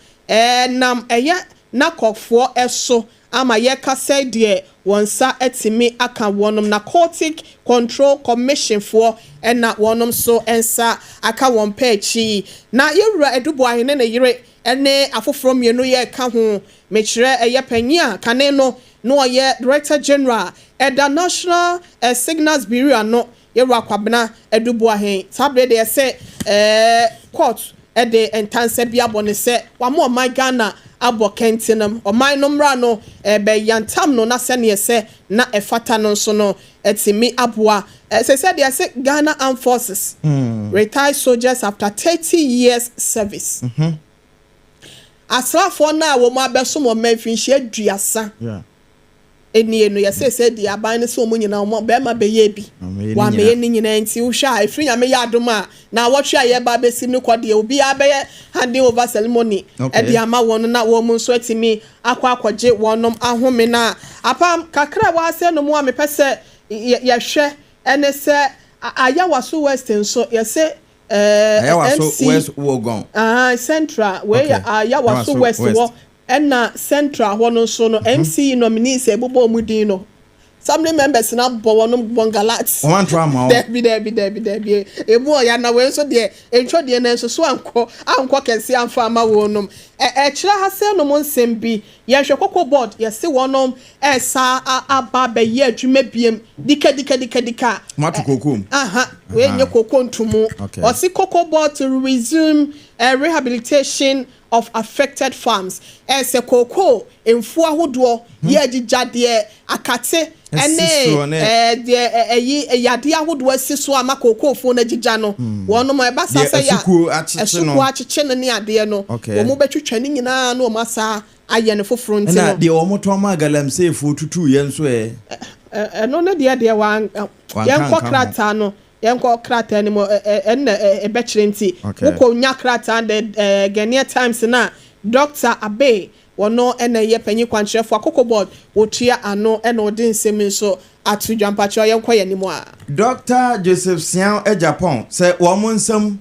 nam ɛyɛ NACOC foɔ so ama yɛkasa yi deɛ wɔn nsa atumi aka wɔnom. Narcotic Control Commission foɔ na wɔnom nso nsa aka wɔn pɛ akyi yi. Na Yɛwura Adu Boahen ne ne yere ne afoforɔ mmienu yɛ ka ho, mekyerɛ ɛyɛ panyin a kane no na ɔyɛ Director General ɛda National Signals Bureau ano, Yɛwura Kwabena Adu Boahen. Saa berɛ deɛ sɛ court de ntansa bi abɔ no sɛ wama ɔman Ghana abɔ kɛntenem, ɔman no mmara no bɛyantam no na sɛneɛ sɛ na ɛfata no nso no atumi aboa. Sɛ sɛ deɛ sɛ Ghana Armed Forces retired soldiers after 30 years service. Asraafoɔ no a wɔn abɛsom ɔman mfinhyia 30 nie no, yɛsɛ sɛ deɛ aban no sɛ wɔn nyinaa wɔn bɛrima bɛyɛ bi wɔamɛyɛ ne nyinaa. Nti wohwɛ a ɛfiri Nyame yɛ adom a na awɔtwe a yɛba abɛsi no kɔ deɛ, obiara bɛyɛ handing over ceremony ɛde ama wɔn na wɔn nso atumi akɔ akɔgye wɔn ahome. Na apam kakra a wɔasɛ no mu a mepɛ sɛ yɛhwɛ ɛne sɛ Ayawaso West nso yɛsɛ Ayawaso West Wuogon. Central wei yɛ Ayawaso West wɔ ɛna Central hɔ no nso no, MCE nominees ɛbobɔ wɔn din no, assembly members na bɔ wɔn bɔngalat. Wɔn ato ama wɔn. Dɛbi, dɛbi, dɛbi, dɛbi, emu ɔya na wei nso deɛ ntwa deɛ na nso so ankɔ kɛse amfa ama wɔn nom. Ɛkyerɛ ha sɛ nom nsɛm bi yɛhwɛ Cocoa Board, yɛsi wɔn ɛsa aba abɛyɛ adwuma biem dika dika dika dika. Mo ato koko mu. Aha, wei nye koko ntumu. Ɔsi Cocoa Board to resume rehabilitation of affected farms. Ɛsɛ koko mfuo ahodoɔ yɛ agyigya deɛ akate ɛne ɛɛ deɛ ɛyi yadeɛ ahodoɔ asi so ama kookoofoɔ no agyigya no wɔn mo ɛba sa sɛ yɛ ɛsukuo akyekye no ne adeɛ no, wɔn mo bɛtwitwa ne nyinaa na wɔn asa ayɛ no foforɔ. Nti no ɛna deɛ wɔn tɔn ma galamseyfoɔ tutu yɛn nso ɛ. Ɛno ne deɛ wɔn yɛnkɔ krataa no, yɛnkɔ krataa no mu, ɛnna ɛbɛkyerɛ. Nti wokɔ nya krataa the Ghanaian Times na Dr. Abe wɔno ɛna ɛyɛ panyin kwankyerɛfo a Cocoa Board wɔtua ano, ɛna ɔde nsɛm nso ato dwampakyerɛ. Yɛnkɔ yɛn anim a. Dr. Joseph Sian Agyapong sɛ wɔn nsɛm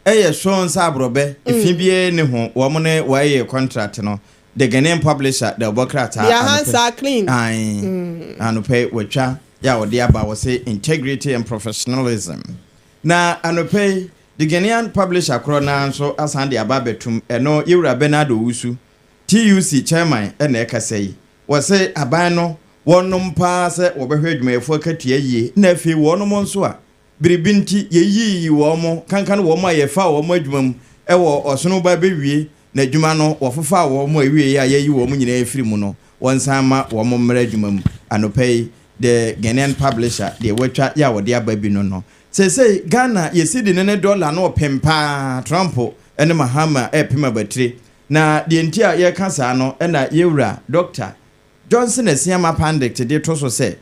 ɛyɛ so nsa aborɔbɛ efi biara ne ho wɔn ne wɔayɛ contract no. The Ghanaian Publisher de ɔbɔ krataa. Their hands are clean. Ayi, anɔpɛ wɔtwa yɛ a wɔde aba wɔ sɛ integrity and professionalism. Na anɔpɛ yi The Ghanaian Publisher korɔ naa nso asan de aba abɛtum. Ɛno Yɛwura Bernard Owusu, TUC chairman, ɛna ɛkasa yi, wɔsɛ aban no wɔnom paa sɛ wɔbɛhwɛ adwumayɛfoɔ akatua yie, na afei wɔnom nso a biribi nti yɛyiyi wɔn mo kankan wɔn a yɛfa wɔn adwuma mu ɛwɔ ɔsono ba bɛwie na adwuma no wɔfofa wɔn mo awie a yɛyi wɔn nyinaa afiri mu no, wɔnsan ma wɔn mmerɛ adwuma mu. Anɔpɛ yi The Ghanaian Publisher deɛ wɔatwa yɛ a wɔde aba bi no, seesei Ghana yɛsi de ne dɔla no ɔpem paa. Trump ne Mahama ɛpem abatire na deɛ nti a yɛka saa no, ɛna yɛwura Dr. Johnson Asiama Pandit de to so sɛ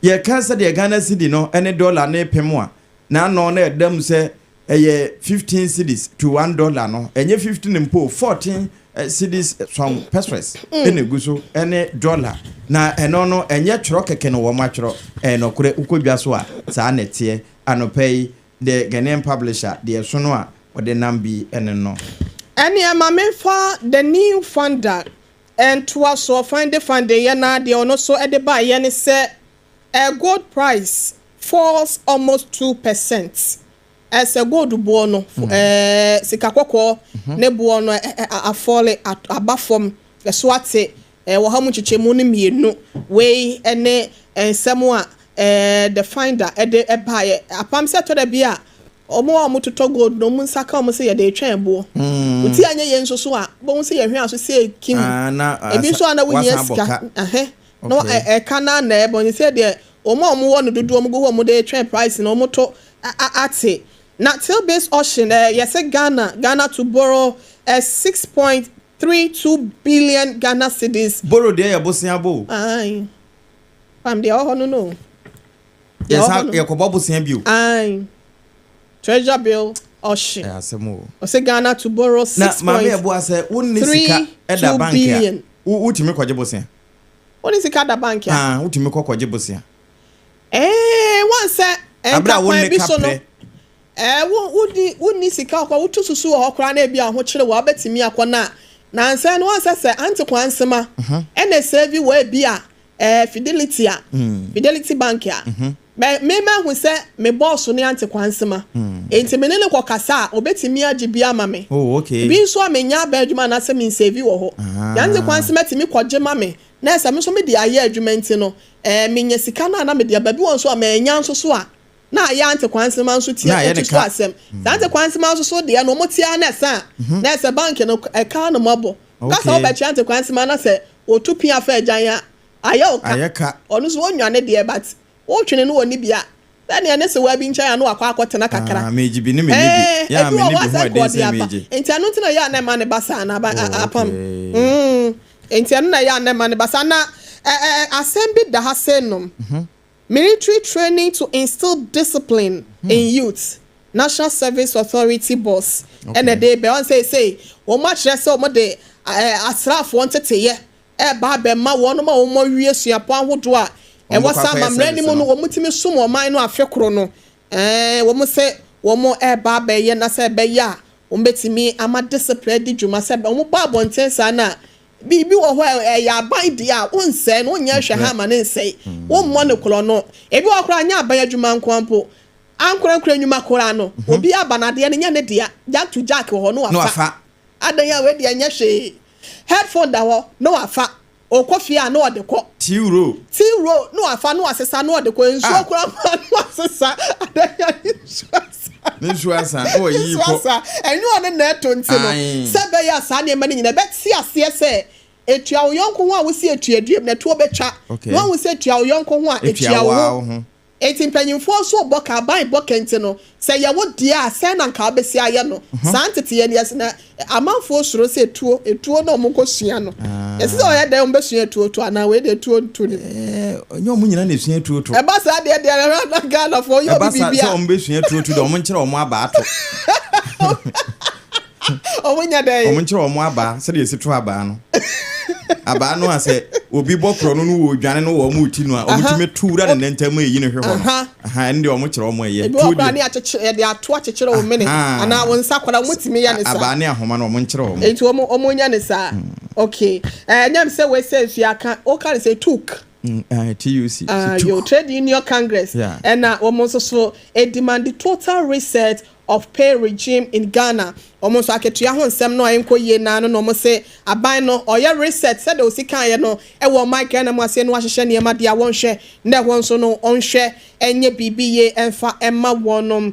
yɛka sɛdeɛ Ghana cedi no ne dɔla ne pem a n'ano na ɛda mu sɛ ɛyɛ 15 cedis to $1 no, ɛnyɛ 15 mpo, 14 cedis some pesewas ɛna egu so ɛne dɔla. Na ɛno no ɛnyɛ twerɛ kɛkɛ no wɔn atwerɛ, ɛyɛ nɔkorɛ. Wokɔ so a saa na ɛteɛ. Anɔpɛ yi The Ghanaian Publisher deɛ ɛso no a wɔde nam bi ɛne no. Ɛne ɛma memfa The New Funder ɛntoa so. Fande fande yɛ na deɛ ɔno so ɛde baayɛ ne sɛ gold price falls almost 2%. Ɛsɛ gold boɔ no, sika kɔkɔɔ ne boɔ no afɔle aba fam, ɛso ate wɔ ha mu nkyekyɛmu no mmienu. Wei ɛne nsɛm a The Finder ɛde ɛbaayɛ. Apam sɛ ɛtɔ da bi a ɔmo a ɔmo totɔ gold no, ɔmo nsa ka ɔmo sɛ yɛde etwɛn boɔ oti anyɛ yɛn nso so a bɔn sɛ yɛhwɛ aso sɛ ekim ebi nso a na wohia sika ɛhɛn na ɛka na ɛbɔ ne sɛ deɛ ɔmo a ɔmo wɔ no dodoɔ ɔmo gu hɔ, ɔmo de twɛn price na ɔmo to ate. Na till based auction, yɛsɛ Ghana to borrow 6.32 billion Ghana cedis. Borrow deɛ yɛ bosia bo. Ayi, pam deɛ ɔwɔ hɔ no. Yɛsa yɛkɔbɔ bosia bio. Ayi, treasury bill auction. Ɛ asɛm o. Ɔsɛ Ghana to borrow 6 na maame ɛboa sɛ wonni sika ɛda bank a wotumi kɔgye bosia. Wone sika da bank a. Ah, wotumi kɔ kɔgye bosea. Ɛɛ, wɔn sɛ Abere ɛnka a kwan wonni bi so no. kaprɛ. Ɛɛ, wo wodi wonni sika kɔ wotu susu wɔ hɔ koraa na ebi ahokyere wɔ abɛtumi akɔ na nansa no wɔn sɛ Ante Kwansema ɛna save wɔ ebi a Fidelity a Fidelity Bank a mɛ me ma hu sɛ me bɔɔso ne Ante Kwansema, nti me ne ne kɔ kasa a, obetumi agye bi ama me. Bi nso a menya aba adwuma anaasɛ me nsave wɔ hɔ. Ante Kwansema tumi kɔgye ma me na ɛsɛ me nso me de ayɛ adwuma, nti no menya sika no a na me de aba. Bi wɔ nso a mɛnya nso so a na ayɛ Ante Kwansema nso tie Na ayɛ ne ɛti so ka. Asɛm saa Ante Kwansema nso so deɛ no, ɔmo tia na ɛsa a na ɛsɛ bank no ɛka no mɔbɔ kasa. Wobɛkyia Ante Kwansema na sɛ otu pia fa agyan a, ayɛ wo ka. Ayɛ ka. Ɔno nso wɔnwa ne deɛ, but wotwene no wɔ ne bia sɛdeɛ ne sewa bi nkyɛn a na wakɔ akɔtena kakra. Ah, megye bi ne me ni bi. Yɛ a Ebi me wɔ ni hɔ bi ho asɛ ɛden nkɔɔde sɛ aba megye. Nti ɛno nti na yɛ a na ɛma ne ba saa na aba apam. Nti ɛno na yɛ a na ɛma ne ba saa na ɛ ɛ asɛm bi da ha sɛ nom military training to instill discipline in youth, National Service Authority boss ɛna de bɛ ɔn sɛ wɔn akyerɛ sɛ wɔn de asraafoɔ nteteyɛ ɛba abɛma wɔn a wɔn awie suapɔn ahodoɔ a Wɔn ɛwɔ kɔ sɛ akɔyɛ amammerɛ no service mu no no. Wɔn tumi som ɔman no afe koro no, wɔn sɛ wɔn ɛreba abɛyɛ na sɛ ɛbɛyɛ a wɔn bɛtumi ama discipline di dwuma sɛ wɔn bɔ abɔnten saa na biribi wɔ hɔ a ɛyɛ aban deɛ a wonsɛe no, wonyɛ hwɛ ha ama ne nsɛe, wommɔ ne korɔ no. Ebi wɔ koraa nyɛ aban adwuma nko mpo, ankorankora nnwuma koraa no, obi aba n'adeɛ no nyɛ ne dea, jack to jack wɔ hɔ no Na wafa. wafa. Adan a wei deɛ nyɛ hwee, headphone da hɔ na wafa, okɔ fie a na ɔde kɔ. T-roll. T-roll na wafa na wasesa na ɔde kɔ nsuo koraa ma na wasesa adan a ne nsuo asa. Ne nsuo asa na wɔyi nsuo kɔ. Asa ɛnyɛ ɔno na ɛto, nti no sɛ bɛyɛ a saa nneɛma no nyinaa ɛbɛte aseɛ sɛ etua wo yɔnko ho a wosi etua duam na ɛtoɔ bɛtwa na wɔn sɛ etua wo yɔnko ho a etua etua wo wo ho. ho. Eti mpanyinfoɔ nso bɔ ka, aban bɔ kɛnti no sɛ yɛwo deɛ a sɛn na nka wobɛsi ayɛ no saa ntete yɛ no yɛsɛ na amanfoɔ suro sɛ etuo etuo na ɔmo kɔ sua no, yɛsɛ sɛ ɔyɛ dɛn ɔmo bɛsua etuo to anaa wei de etuo nto ne mu. Ɛnyɛ ɔmo nyinaa na esua tuo to. Ɛba saa deɛ ɛhwɛ na Ghanafoɔ yɛ Ɛba obi sa biribi sɛ a ɔmo bɛsua tuo to deɛ, ɔmo nkyerɛ ɔmo abaa to. Ɔmo nya dɛn? Ɔmo nkyerɛ ɔmo abaa sɛdeɛ esi to abaa no, abaa no a sɛ obi bɔ korɔ no wɔ odwane no wɔ ɔmo ti no a, ɔmo tumi to wura ne nan ntam eyi ne hwɛ hɔ no. Aha, ɛno deɛ ɔmo kyerɛ ɔmo ɛyɛ Ebi tuo wɔ koraa deɛ ne akyekyere, yɛde ato akyekyere wo mene anaa wo nsa koraa, ɔmo tumi yɛ ne saa. Abaa ne ahoma no, ɔmo nkyerɛ ɔmo. Nti ɔmo nya ne saa. Okay, nyam sɛ wei sɛ nfi aka ɔka ne sɛ TUC. TUC. Yo, Trade Union Congress ɛna wɔn nso so demand total reset of pay regime in Ghana. Wɔn nso akatua ho nsɛm no a ɛnkɔ yie naa no na wɔn sɛ aban no ɔyɛ reset sɛdeɛ osi kan yɛ no ɛwɔ ɔman Ghana mu aseɛ no, wahyehyɛ nneɛma deɛ a wɔnhwɛ na ɛhɔ nso no ɔnhwɛ ɛnyɛ biribi yie ɛmfa ɛma wɔn.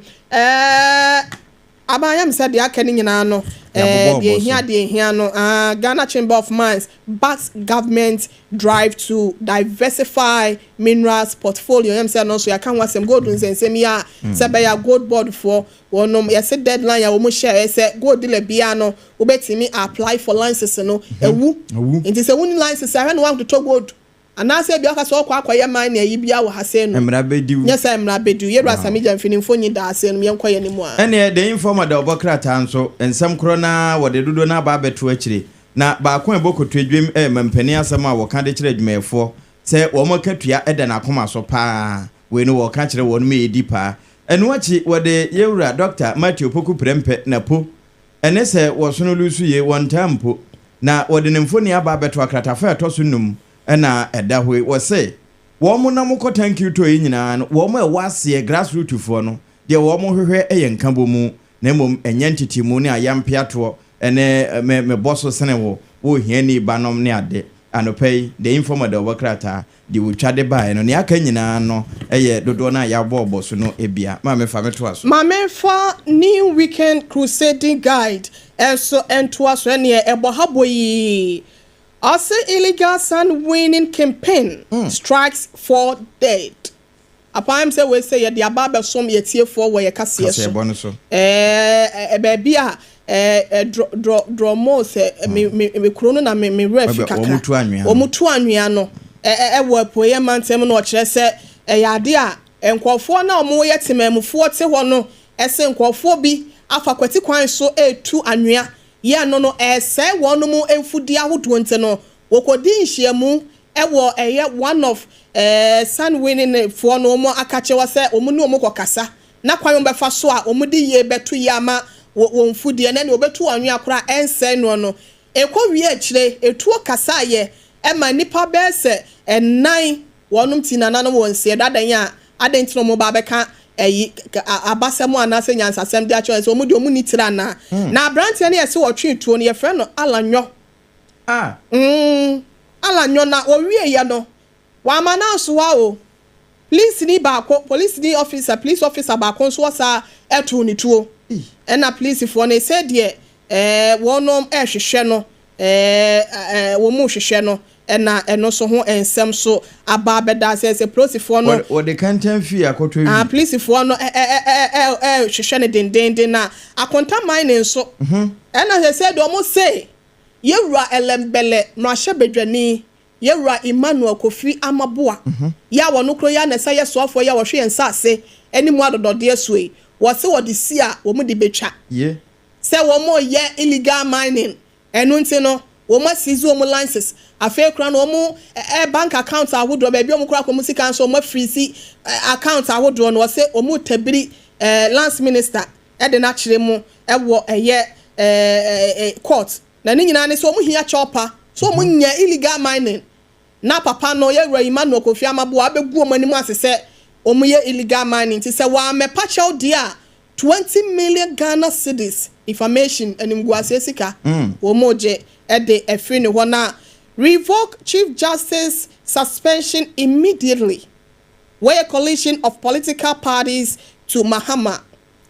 Aban yam sɛ deɛ aka no nyinaa no Yɛabobɔ deɛ ɔbɔ so. ehia deɛ ehia no, Ghana Chamber of Mines backs government drive to diversify minerals portfolio. Yam sɛ no nso yɛaka ho asɛm, gold nsɛnsɛm yi a sɛ bɛyɛ Gold Board foɔ wɔnom yɛsɛ deadline a wɔn hyɛ sɛ gold dealer biara no wobɛtumi apply for license no ewu. Ewu. Nti sɛ wuni license ahwɛ na wɔatotɔ gold anaasɛ ebi aka sɛ ɔkɔ akɔyɛ mine ayi bia wɔ ha sɛ no Mmara bɛdi wo. Nyɛ sɛ mmara bɛdi yɛwura Sami Gyamfi ne mfonyin da ase no, yɛnkɔ yɛn anim a. Ɛneɛ The Informer da ɔbɔ krataa nso nsɛm korɔ na wɔde dodoɔ no aba abɛto akyire na baako a ɛbɔ kotodwem ɛyɛ mampanin asɛm a wɔka de kyerɛ adwumayɛfoɔ sɛ wɔn akatua ɛda n'akoma so paa. Wei no wɔka kyerɛ wɔn mu yɛdi paa. Ɛno akyi wɔde yɛwura Dr Matthew Poku Prɛmpɛ na po ɛne sɛ wɔsono lusu yie wɔntaa mpo na wɔde ne mfoni aba abɛto akratafa a ɛtɔ so num ɛna ɛda hɔ yi. Wɔse wɔn mo nam kɔ thank you tour yi nyinaa no, wɔn a ɛwɔ aseɛ, grassroot foɔ no deɛ, wɔn hwehwɛ yɛ nkabɔ mu na mmom ɛnyɛ ntetemu ne ayampeatoɔ ɛne me mebɔ so sene wo wo hiani banom ne ade. Anɔpa yi The Informer da ɔbɔ krataa deɛ wɔtwa de baeɛ no, nea aka nyinaa no ɛyɛ dodoɔ no a yɛabɔɔbɔ so no ebia maa mefa metoa so. Maame fa New Weekend Crusading Guide ɛnso ɛntoa so. Ɛneɛ ɛbɔ ha bɔ yi, ɔse illegal sand winning campaign strikes four dead. Apam sɛ wei sɛ yɛde aba abɛsom yɛtiefoɔ wɔ yɛ kaseɛ so. Kaseɛbɔ no so. Baabi a ɛɛ drɔ drɔ drɔmo sɛ me me me kuro no na me werɛ fi Ɔbɛ- kakra. Wɔn tu anwea no. Wɔn tu anwea no ɛ ɛ ɛwɔ apueɛ mantam no, ɔkyerɛ sɛ ɛyɛ ade a nkurɔfoɔ na wɔyɛ temamufoɔ te hɔ no, ɛsɛ nkurɔfoɔ bi afa kwati kwan so etu anwea yɛn no ɛsɛe wɔn mu mfudie ahodoɔ, nti no wɔkɔdi nhyiamu. Ɛwɔ ɛyɛ one of Sandwini foɔ no wɔn akakyɛ wɔ sɛ wɔn ne wɔn kɔ kasa na kwan wɔn bɛfa so a wɔn de yie bɛto yie ama wɔn mfudeɛ na nea wɔbɛtu anwea koraa ɛnsɛn noɔ no. Ɛkɔ wie akyire, etuo kasaayɛ ɛma nipa bɛyɛ sɛ 4 wɔnom ti nananom wɔn nseɛ dadan a adan nti na wɔn ba bɛka ɛyi abasɛm anaasɛ nyansasɛm de akyerɛ sɛ wɔn de wɔn ni tiri anaa. Na aberanteɛ no yɛ sɛ wɔtwe tuo no, yɛfrɛ no Alanyɔ. Alanyɔ na wɔwie yɛ no, wama n'asoa o. Polisini baako, polisini officer, police officer baako nso wɔ saa ɛto ne tuo. Ɛna polisifoɔ no sɛ deɛ wɔnom ɛrehwehwɛ no, ɛɛ ɛɛ wɔn mu hwehwɛ no, ɛna ɛno nso ho nsɛm so aba abɛda sɛ polisifoɔ no wɔde kɛntɛn fie akɔtɔ wi. Ah, polisifoɔ no ɛ ɛ ɛ ɛ ɛhwehwɛ no dendenden. Na Akonta Mining nso, ɛna sɛ deɛ wɔn se yɛwura Ellembelle mmarahyɛbadwani, yɛwura Emmanuel Kofi Amaboa yɛ a wɔn kuro yɛ a na ɛsɛ yɛ soafoɔ yɛ a wɔhwɛ yɛn nsaase anim adɔdɔdeɛ so yi, wɔse wɔde si a wɔn de betwa sɛ wɔn yɛ illegal mining. Ɛno nti no wɔn aseize wɔn licenses. Afei kora no wɔn bank account ahodoɔ baabi a wɔn kora kɔn sika nso, wɔn afreeze account ahodoɔ no. Wɔsɛ wɔn tabiri Lands Minister ɛde n'akyerɛ mu ɛwɔ ɛyɛ ɛɛ ɛɛ court, na ne nyinaa ne sɛ wɔn hia kyɛw so wɔn nyɛ illegal mining. Na papa no, yɛwura Emmanuel Kofi Amaboa, abɛgu wɔn anim ase sɛ wɔn yɛ illegal mining, nti sɛ wɔamɛpa kyɛw deɛ a, 20 million Ghana cedis information, animguaseɛ sika, wɔn gye ɛde ɛfiri ne hɔ. Na revoke Chief Justice suspension immediately, wɔyɛ coalition of political parties to Mahama.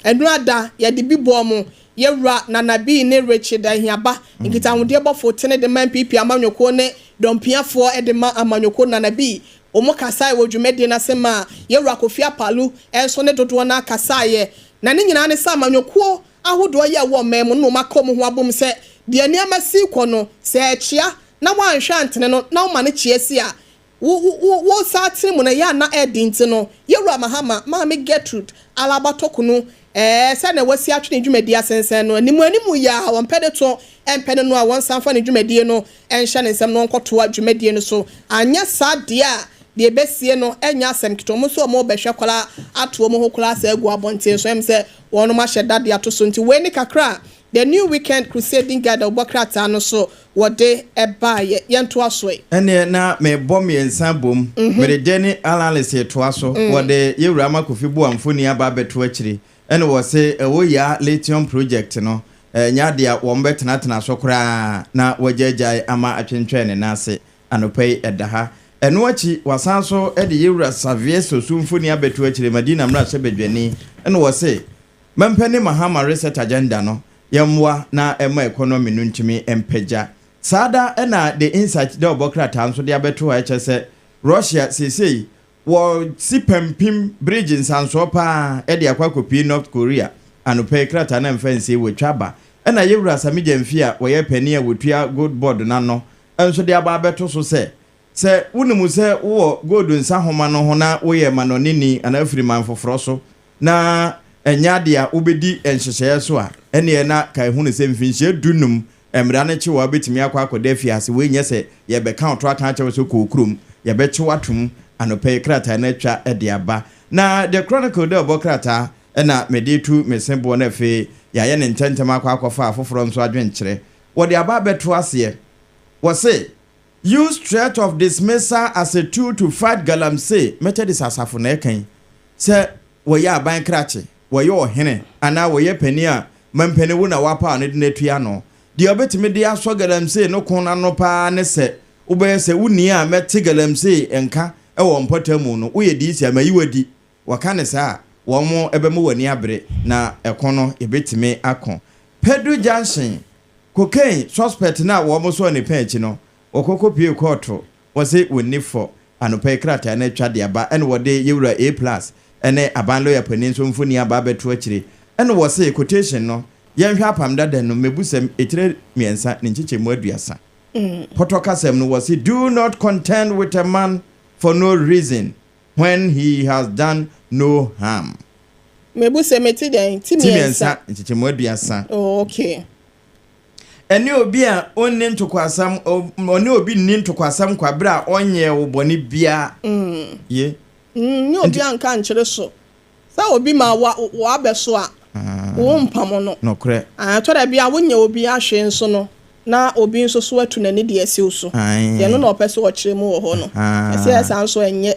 Ɛnurada yɛde bi bɔ mu, yɛwura Nanabii ne Richard Ahiaba, nkitahodeɛ bɔfo tene de ma NPP amanyɔkuo ne dɔmpiafoɔ de ma amanyɔkuo Nanabii, wɔn kasaeɛ wɔ dwumadie n'ase ma yɛwura Kofi Apalu nso ne dodoɔ no akasaeɛ. Na ne nyinaa ne sɛ amanyɔkuo ahodoɔ yɛ wɔ mman mu no, wɔn aka wɔn ho abom sɛ deɛ nneɛma si kɔ no, sɛ ɛkyea na wɔanhwɛ antene no na wɔma no kyea si a wo wo wo saa tene mu no yɛ ana ɛdi. Nti no yɛwura Mahama, Maame Gertrude Alaba Torkornoo, sɛ na wasi atwe ne dwumadie asensɛn no anim anim yɛ a wɔmpɛ ne to ɛmpɛ ne no a, wɔnsan fa ne dwumadie no ɛnhyɛ ne nsɛm no, wɔnkɔtoa dwumadie no so. Anyɛ saa deɛ a, deɛ ɛbɛsie no ɛnyɛ asɛm ketewa. Wɔn nso wɔn bɛhwɛ koraa ato wɔn ho koraa sɛ agu abɔnten so sɛ wɔn ahyɛ dade ato so. Nti wei ne kakra The New Weekend Crusading Guide a wɔbɔ krataa no so wɔde ɛbaayɛ. Yɛntoa so yi. Ɛneɛ na mebɔ 3 bom. Mede Daily Analyst toa so. Wɔde yɛwura Ama Kofi Boa mfoni aba abɛto akyiri, ɛne wɔ se ɛwɔ ya lithium project no ɛnyɛ adeɛ a wɔn bɛtenatena so koraa na wɔagyaagyae ama atwentwɛn ne nan ase. Anɔpa yi ɛda ha. Ɛno akyi wasan so de yɛwura Xavier Sosu mfoni abɛto akyire, Madina mmarahyɛ badwani, ɛna wɔ se mɛmpɛ Mahama reset agenda no, yɛmmoa na ɛma economy no ntumi mpagya saa da. Ɛna The Insight dɛ ɔbɔ krataa nso de abɛto ha, ɛkyɛ sɛ Russia seesei wɔsi pampim bridge nsansoɔ paa ɛde akɔ akɔpie North Korea. Anɔpa yi krataa na mfa nsie wɔtwa ba. Ɛna yɛwura Sammy Gyamfi a wɔyɛ panin a wɔtua Gold Board n'ano nso de aba abɛto so sɛ wonim sɛ wowɔ gold nsa homa no ho na woyɛ manɔneni anaa afiri man foforɔ so na ɛnyɛ adeɛ a wobɛdi nhyehyɛeɛ so a, ɛneɛ na ka ɛhu no sɛ mfinhyia 15 mmara no kye wɔ, wobɛtumi akɔ akɔda afiase. Wei nyɛ sɛ yɛbɛka ɔto aka akyerɛ wo sɛ kɔɔ kurom, yɛbɛkye watom. Anɔpa yi krataa no atwa de aba. Na The Chronicle dɛ ɔbɔ krataa ɛna mede tu me se boɔ no, afei yɛayɛ ne ntɛntɛm akɔ akɔfa afoforɔ nso adwenkyerɛ wɔde aba abɛto aseɛ. Wɔse use threat of dismissal as a tool to fight galamsey. Methodist asafo na ɛkan sɛ wɔyɛ aban krakye, wɔyɛ ɔhene anaa wɔyɛ panin a mampanin wo na wapa no de n'atua no deɛ, ɔbɛtumi de asɔ galamsey no ko n'ano paa ne sɛ wobɛyɛ sɛ wonni a mɛte galamsey nka ɛwɔ mpɔtam no, woyɛ diisi a mayi wadi. Wɔka ne saa a, wɔn bɛma w'ani abere na ɛko no yɛbɛtumi ako. Pedu Junction cocaine suspect no a wɔn sɔɔ ne pɛn akyi no, wɔkɔkɔ pie kɔɔto, wɔse wɔnni fɔ. Anɔpa yi krataa no atwa de aba. Ɛna wɔde yɛwura A Plus ɛne aban lawyer panin nso mfoni aba abɛto akyire. Ɛna wɔse quotation no, yɛnhwɛ Apam Dada no, Mmebusɛm etire 3 ne nkyekyɛmu 30. Pɔtɔ kasɛm no wɔse, "Do not contend with a man for no reason when he has done no harm." Mebusɛm eti dɛn? Ti ti 3. 3 nkyekyɛmu 30. Oh, okay. Ɛne obi a ɔnni ntokwasɛm, ɔne obi nni ntokwasɛm kwa berɛ a ɔnyɛɛ wo bɔne biara. Ye. Ne obi anka ankyere so. Sɛ obi ma wa wabɛ so a, wo mpamo no. Nokorɛ. Ɛtɔ da bi a wonyɛ obi ahwee nso no, na obi nso so atu n'ani de asi wo so. Nti ɛno na ɔpɛ sɛ ɔkyerɛ mu wɔ hɔ no. Ɛsɛ saa nso ɛnyɛ.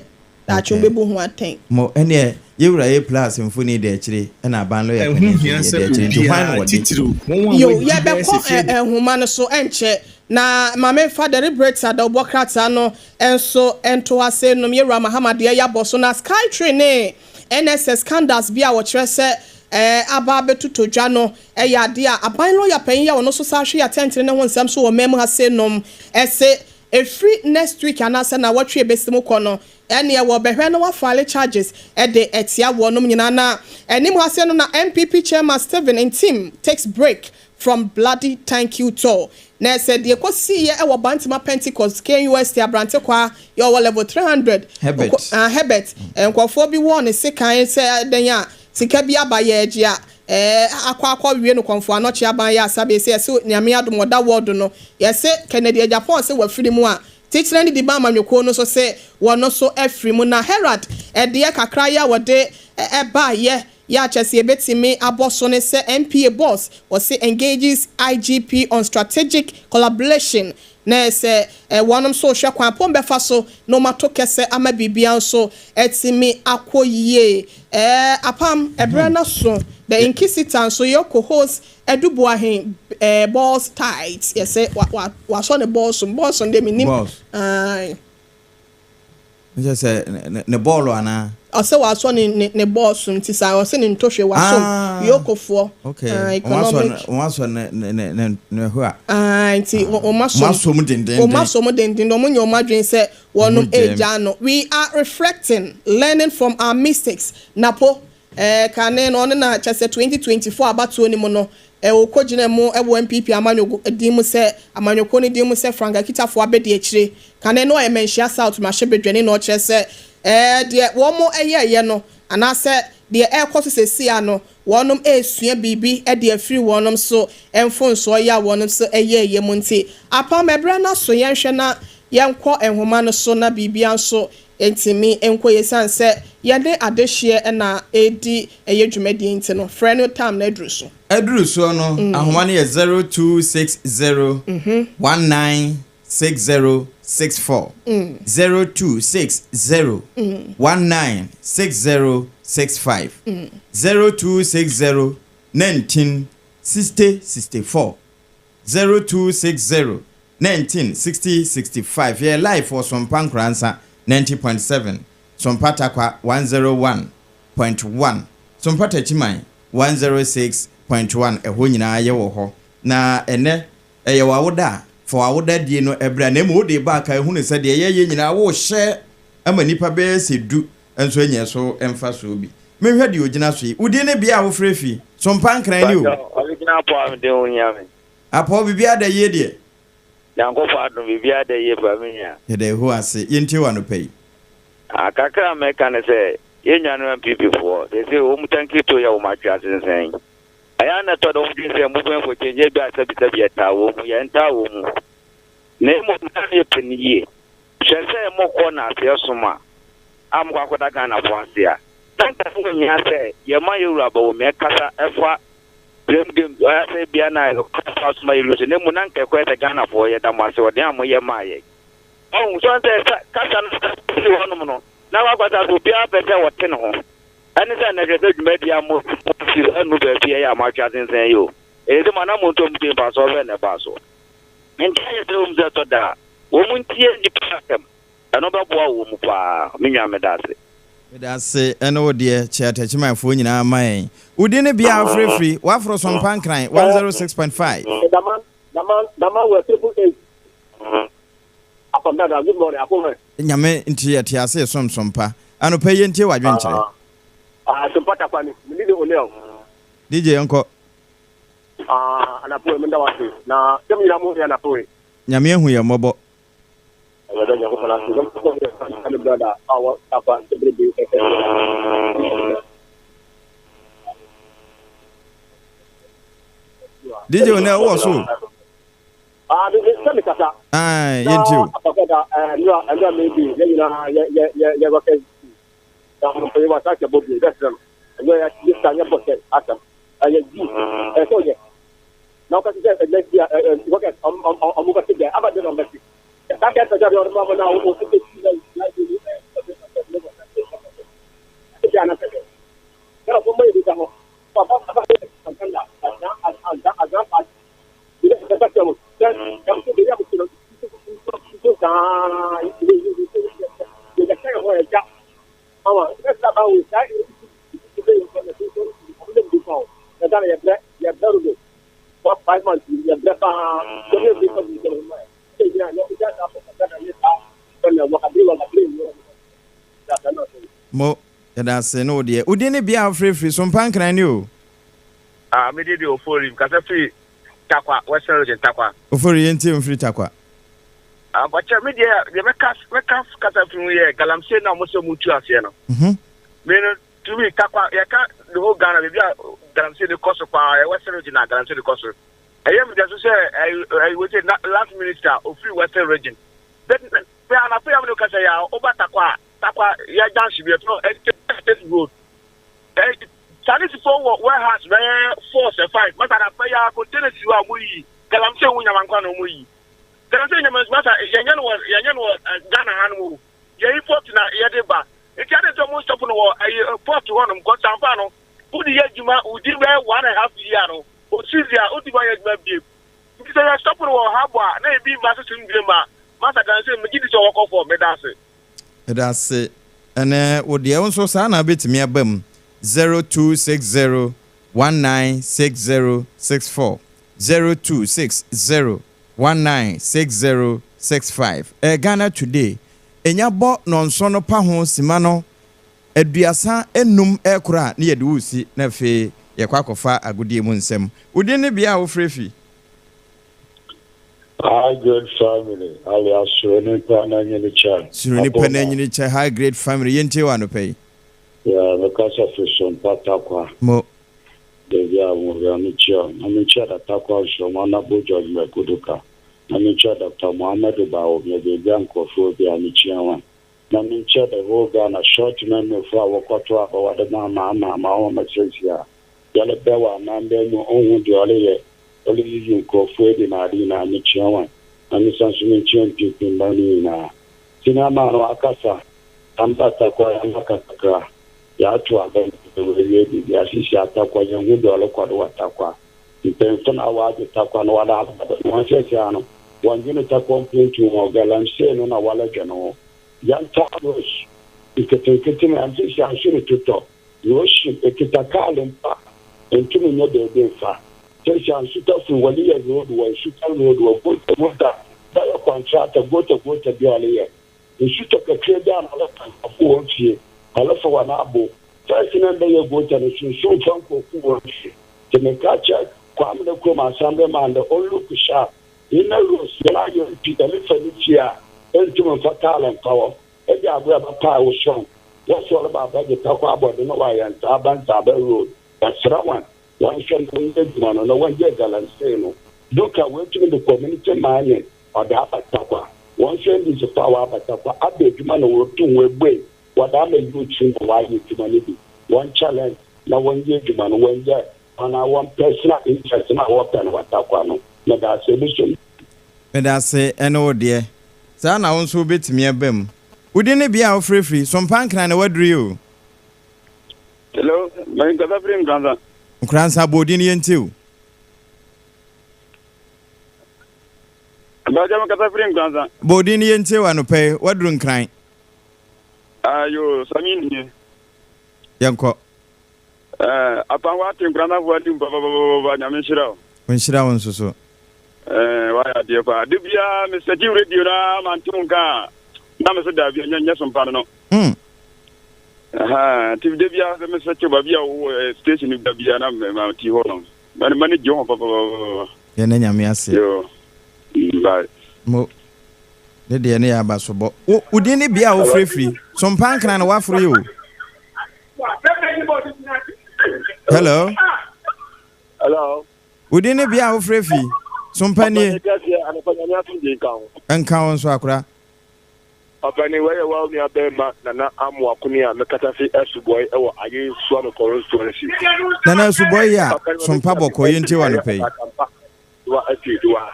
Daakye Okay. wobɛbu ho atɛn. Mo ɛneɛ yɛwura A plus mfoni da akyire ɛna aban lɔya Ɛho panin nso hia deɛ sɛ da akyire nti hwan na obiara, wɔde. titiriw wɔn a Yo, wɔadi bɛyɛ yɛbɛkɔ sɛ mfe ɛ nhoma no so ɛnkyɛ na ma memfa Deliberate adawubɔ krataa no nso nto ha sei nom Yɛwura Mahama deɛ yɛabɔ so na Skytree ne NSS scandals bi a wɔkyerɛ sɛ ɛ aba abɛtotɔ dwa no yɛ adeɛ a aban lɔya panyin yi a ɔno nso san hwe atɛntene ne ho nsɛm so wɔ ɔman mu ha sei nom se ɛfiri next week anaasɛ nawɔtwe a ɛbɛsi mu kɔ no Ɛneɛ wɔbɛhwɛ na wɔafile charges de atia wɔnom nyinaa na anim ha sei no na NPP chairman Stephen Ntim takes break from bloody thank you tour na sɛ deɛ ɛkɔsiiɛ wɔ Bantama Pentecost KNUST Abrantekwaa yɛ ɔwɔ level 300 Herbert. ah Herbert nkurɔfoɔ bi wɔɔ ne sekan sɛ dɛn a sika bi aba yɛɛgye a ɛɛ akɔ akɔ wie no kɔmfoɔ anɔkye aban yɛ asabe sɛ yɛse Nyame adom ɔda ward no yɛse Kennedy Agyapong se wafiri mu a Titenani de ma amanyɔkuo no nso se wɔn nso afiri mu. Na Herod deɛ kakra yi a wɔde baeɛ yɛ a kyerɛ sɛ yɛbɛtumi abɔ so ne sɛ NPA boss wɔse engages IGP on strategic collaboration na ɛyɛ sɛ wɔnom nso rehwɛ kwan pon bɛfa so na wɔn ato kɛsɛ ama biribiara nso atumi akɔ yie. Ɛɛ apam ɛberɛ no aso. The Inquisitor nso Yoko hosts Adu Boahen eh balls tight yɛsɛ wa wa wasɔ ne balls mu balls no deɛ menim Balls. ae. Nkyɛ sɛ ne ne bɔɔlo anaa? Ɔsɛ wasɔ ne ne ne balls mu nti saa ɔsɛ ne ntohwe wasɔ mu Ah Yokofoɔ okay ah wɔn asɔ economic. ne wɔn asɔ ne ne ne ne ne hɔ a. Ae nti Ah wɔn wɔn asɔ mu asɔ mu wɔn dendenden. asɔ mu dendenden wɔn nyɛ wɔn adwene sɛ Wɔn wɔnom gyaam. regyaa no we are reflecting learning from our mistakes Napo Ɛɛ kane no ɔno na kyerɛ sɛ 2024 abatoɔ no mu no ɔkɔgyinaa mu wɔ NPP amanyɔ din mu sɛ amanyɔkuo no din mu sɛ Frank Akitafoɔ abɛdiakyire. Kane no ɔyɛ Manhyia South mmarahyɛbadwani na ɔkyerɛ sɛ ɛɛ deɛ wɔn yɛeɛ no anaasɛ deɛ ɛrekɔ so seesei ara no wɔnom resua biribi de afiri wɔnom so mfonsoɔ yɛ a wɔnom nso yɛeɛ mu nti apam ɛberɛ no aso yɛnhwɛ na yɛnkɔ nwoma no so na biribiara nso Ɛntumi nkɔ yie ɛsiane sɛ yɛde adehyeɛ na ɛredi ɛyɛ dwumadie nti no, frɛ no tam no aduru so. Aduru soɔ no, ahoma no yɛ 0260 1960 64, 0260 1960 65, 0260 19 60 64. 0260 19 60 65 Yɛyɛ live wɔ Sompa Nkoransa 90.7, Sompa Tarkwa 101.1, Sompa Takyiman 106.1 ɛhɔ nyinaa yɛwɔ hɔ. Na ɛnnɛ ɛyɛ w'awoda a, fa w'awoda die no bra na mmom wode ba a ka hunu sɛ deɛ yɛyɛ nyinaa worehyɛ ama nnipa bɛyɛ sɛ du nso anya ɛso mfasoɔ bi. Menhwɛ deɛ ɔgyina so yi. Wo din ne bea a wofrɛ fi? Sompa Nkran ni o. Pakyɛ, Ɔregyina Apɔw a mede ho hia me. Apɔw, biribiara da yie deɛ? Nyankopɔn adom, biribiara da yie paa me nua. Yɛda Yehowa ase. Yɛntie wo anɔpa yi. Ah, kakra a mɛka ne sɛ, yɛn nuanom NPP foɔ, seesei wɔn tankirito yɛ wɔn atweasensɛn. Ɛyɛ a na ɛtɔ da wɔn dwen sɛ movement for change ebia sɛbisɛbi yɛtaa wɔn mu, yɛntaa wɔn mu. Na mmom na yɛpɛ no yie. Hwɛ sɛ mokɔ naaseɛ som a, a mokɔ akɔda Ghanafoɔ ase a, na nka ɛho nhia sɛ yɛma yɛn wura Bawumia kasa ɛfa blame game ɔyɛ sɛ bia na ɛkɔ so ma yɛ lose, na mmom na nka ɛkɔyɛ sɛ Ghanafoɔ yɛda mo ase ɔden a moyɛ maa yɛn. Ɔhu, so sɛ kasa no firi hɔnom no, na wakɔsa so obiara pɛ sɛ ɔte ne ho. Ɛne sɛ nnɛ hwɛ sɛ dwumadi a mo mo annu baabi a ɛyɛ a moatwe asensɛn yi o. Ɛyɛ sɛ mo anammɔntuo a motie mfasoɔ bɛn na ɛbaa so? Nti ayɛ sɛ wɔn sɛ ɛtɔ da a, wɔn ntie nnipa asɛm. Ɛno bɛboa wɔn paa. Me nua meda ase. Meda ase ɛne wo deɛ kyɛ Techimanfoɔ nyinaa ma yɛn. Wo din ne bea a wofrɛ firi, w'aforo Sompa Nkran 106.5. Daman Daman Daman wɔ triple eight Afam dada good morning akɔmɛ. Nyame nti yɛte ase resom Sompa. Anɔpa yi yɛntie w'adwenkyerɛ. Ah Sompa Takwani, me din de Onel. DJ yɛnkɔ. Ah anafo me da wase na sɛ mo nyinaa mo yɛ anafo yi. Nyame ahu yɛn mmɔbɔ. Ɛwɛdɛ Nyankopɔn ase na mo yɛ ne brother a wɔ afa bebrebe ɛfɛ. DJ Onel wɔ so. me kasa. Ae, yɛntie o. Na apakɔda ɛnura ɛnura mi bi yɛn nyinaa yɛ yɛ yɛ yɛ wɔkɛ na ɔmo yɛ wasa kyɛ bɔ bi bɛsrɛ no ɛnyɛ yɛ yɛ sa nyɛ bɔ sɛ asɛm ɛyɛ ju ɛsɛ ɔyɛ na ɔka sɛ ɛnɛ bi a ɛ wɔkɛ ɔmo ɔmo ɔmo bɛsi dɛ aba de na ɔmo bɛsi ɛsa kɛ ɛsɛ dɛ ɔmo ɔmo na ɔmo sɛ ɛsi na na ɛsi ɛsɛ ɛsɛ ɛsɛ anasɛ dɛ ɛna ɔmo yɛ bi da hɔ ɔba ɔba ɛ ɛ ɛ Mo, yɛda ase ne wo deɛ. Wo din ne bea a wofrɛfiri so mpa nkran ni o. Ah, me din de Ofori, mekasa firi Tarkwa, Western Region, Tarkwa. Ofori, yɛntie wo mfiri Tarkwa. Ah, mpakyɛ, me deɛ, deɛ mɛka, mɛka kasa firi ho yɛ galamsey na wɔn sɛ wɔn tu aseɛ no. Mhm. Me no, to me, Tarkwa, yɛka the whole Ghana, baabi a galamsey no kɔ so paa, yɛ Western Region na galamsey no kɔ so. Ɛyɛ me dɛ so sɛ, ɛyi, ɛyi, wei sɛ, last minister, ofiri Western Region. But, bɛ anafo yɛ amene kasa yɛ a, woba Tarkwa a, Tarkwa yɛ junction bi, ɛfrɛ Estate Road. Chinese fo wɔ warehouse bɛyɛ four sɛ five masa na afɛ ya container si hɔ a wɔn yi galamsey ho nyama nkwa na wɔn yi galamsey nyama nso masa yɛnyɛ no wɔ yɛnyɛ no wɔ Ghana ha no o yɛ import na yɛde ba nti adi nti wɔn stop no wɔ ɛyi port hɔ nom kɔ sanfa no wodi yɛ adwuma wodi bɛyɛ 1.5 year no osisi a wodi ma yɛ adwuma bie nti sɛ yɛ stop no wɔ harbour a na ebi ma soso mbie ma masa galamsey megye di sɛ wɔkɔ fam meda ase. Meda ase. Ɛnɛ wo deɛ wo nso saa na wobɛtumi aba mu 0260 196064 0260 196065 Ɛyɛ Ghana Today. Ɛnya bɔ nɔnsɔn no pa ho sima no 35 ɛrekoro a ne yɛde wo resi na afei yɛkɔ akɔfa agodie mu nsɛm. Wo din ne bea a wofrɛ fi? High grade family alias soro nipa na nyini kyɛ. Soro nipa na nyini kyɛ high grade family yɛntie wɔ anɔpa yi. Yeah, mekasa firi Sompa Tarkwa. Mo. Baabi a mo wura mekyia wo. Na mekyia da Tarkwa Nsuom Honourable George Mekuduka. Na mekyia Doctor Mohammedu Bawumia baabi a nkurɔfoɔ biara mekyia wɔn. Na menkyia the whole Ghana short memory foɔ a wɔkɔto aba wɔde ma ama ama ama wɔn ama seesei a yɛrebɛ wɔ amambɛ mu ɔnhu deɛ ɔreyɛ ɔreyiyi nkurɔfoɔ adi na ade nyinaa mekyia wɔn. Na mesan nso menkyia NPP mma no nyinaa. Senior man no akasa Ampa Tarkwa yɛn aka kakra yɛato aba no yɛwie biribi asisi atakwa yɛn hu deɛ ɔrekɔ do wɔ Tarkwa mpanyinfo no a wɔagye Tarkwa no wɔde aba do no wɔn sɛsɛa no wɔn dwene Tarkwa mpuntuo ho galamsey no na wɔredwene ho yɛn tar roads nketenkete no yɛn sɛsɛa nsu retotɔ roshi ekita kaale mpo a ntumi nyɛ baabi mfa sɛsɛa nsu tɔ firi wɔde yɛ road wɔ nsu tɔ road wɔ gota gota bɛyɛ kɔntrata gota gota bi a ɔreyɛ Nsu tɔ kakra bi a na ɔrefa nkorɔfo hɔn fie, ɔrefa hɔn abo. First na mbɛyɛ guota no sunsum mfa nkorɔfo hɔn fie. Ntsi meka kyerɛ Kwame no kurom assemblyman dɛ ɔn look sharp. Inner roads hɛn ayɛ mpi ɛrefa ne fie a enntum mmfa kaar mmfa hɔ. Edzi agor a ɛbɛpae wo sɔn. Wɔse ɔreba abɛgye takwa abɔdo na ɔayɛ ntsaaba ntsaaba road. Yɛserɛ hɔn wɔnhwɛ na wɔnyɛ edwuma no na wɔnyɛ galamsey no. Duka woetum de community mining Ɔde aba Tarkwa. Wɔn nso NDC fo a wɔaba Tarkwa abɛ adwuma na wɔretu ho abuei. Wɔde ama youths no ma wɔayɛ adwuma no bi. Wɔn challenge na wɔnyɛ adwuma no, wɔnyɛ wɔn ara wɔn personal interest no a wɔpɛ no wɔ Tarkwa no. Medaase, ebi so. Medase ɛne wo deɛ. Saa na wo nso wobɛtumi aba mu. Wo din ne bea a wofrɛ firi? Sompa Nkran na woaduru yi o. Hello, me nkasa firi Nkoranza. Nkoranza, bɔ wo din yɛntie o. Bàjẹ́ mi kasa firi Nkoranza. Bɔ wo din no yɛntie wo anɔpa yi, woaduru Nkran. Ayo, Sami nie. Yɛnkɔ. Eh, apa wate Nkoranzafoɔ anim papapapapa, Nyame nhyira wo. Ɔnhyira wo nso so. Eh, wayɛ adeɛ paa. De biara mesɛkyi radio no ara mante wo nka a, na me so daabi ɛnyɛ nyɛ sompa no no. Aha, nti de biara sɛ mesɛkyi baabi a wowɔ eh, station da biara na mate hɔ no. Mani mani gye ho papapapa. Yɛn na Nyame ase. Yo. Bye. Mo ne deɛ ne yɛ abasobɔ. Wo wo din ne bea a wofrɛ firi. Sompa Nkran na waforo yi o. Hello. Hello. Wo din ne bea a wofrɛ firi. Sompanie. Ɔpɛni kɛseɛ anɔpa Nyame asomdwee nka wo. Nka wo nso akora. Ɔpɛni wei yɛ wo nua bɛɛma Nana Amoako ni a mekasa fi Asubɔi wɔ Aye Suame Constituency. Nana Asubɔi yɛ a Ɔpɛni ma sompa menkyia me bɔkɔɔ MP yɛntie wo ɛyɛ anɔpa yi. Ɔbatampa Doa Atwi Doa.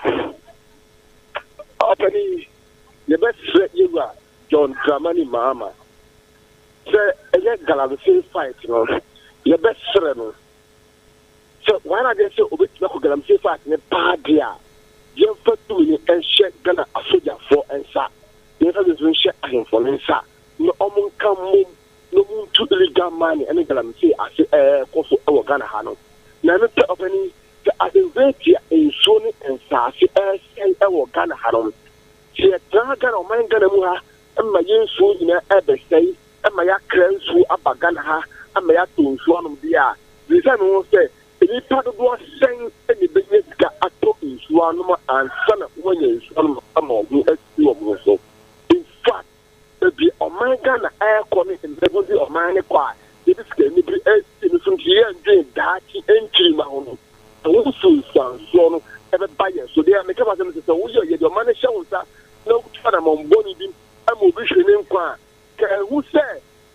Ɔpɛni yɛbɛsrɛ yɛwura John Dramani Mahama sɛ ɛyɛ galamsey fight no yɛbɛsrɛ no Sɛ wayɛ n'adwene sɛ obetumi akɔ galamsey fight no paa deɛ a, yɛmfa tumi no nhyɛ Ghana asogyafoɔ nsa, na yɛmfa bi nso nhyɛ ahemfo no nsa na wɔnka mmom na wɔntu illegal mining ne galamsey ase ɛrekɔ so wɔ Ghana ha no. Na ɛno pɛ, ɔpanin, sɛ at the rate a nsuo ne nsaase ɛresɛe wɔ Ghana ha no, sɛ yɛtena Ghana, ɔman Ghana mu ha ma yɛn nsuo nyinaa ɛrebɛsɛe, ma yɛakra nsuo aba Ghana ha ama yɛatɔ nsuo anom deɛ a, mebisa me ho sɛ, nnipa dodoɔ sɛn na ɛbɛnya sika atɔ nsuo anom ansa na wɔanya nsuo anom ama wɔn ho asi wɔn ho so? In fact, baabi a ɔman Ghana ɛrekɔ ne mmerɛ bi ɔman no kɔ a yɛde sika anibere asi no so nti yɛndwene daakye nkyirimma ho no, ɛho nsunsuansoɔ no ɛbɛba yɛn so. Deɛ meka fa asɛm sɛ, sɛ woyɛ yɛde ɔman no hyɛ wo nsa na wotu anammɔn bɔne bi ma obi hwere ne nkwa a, Ka hu sɛ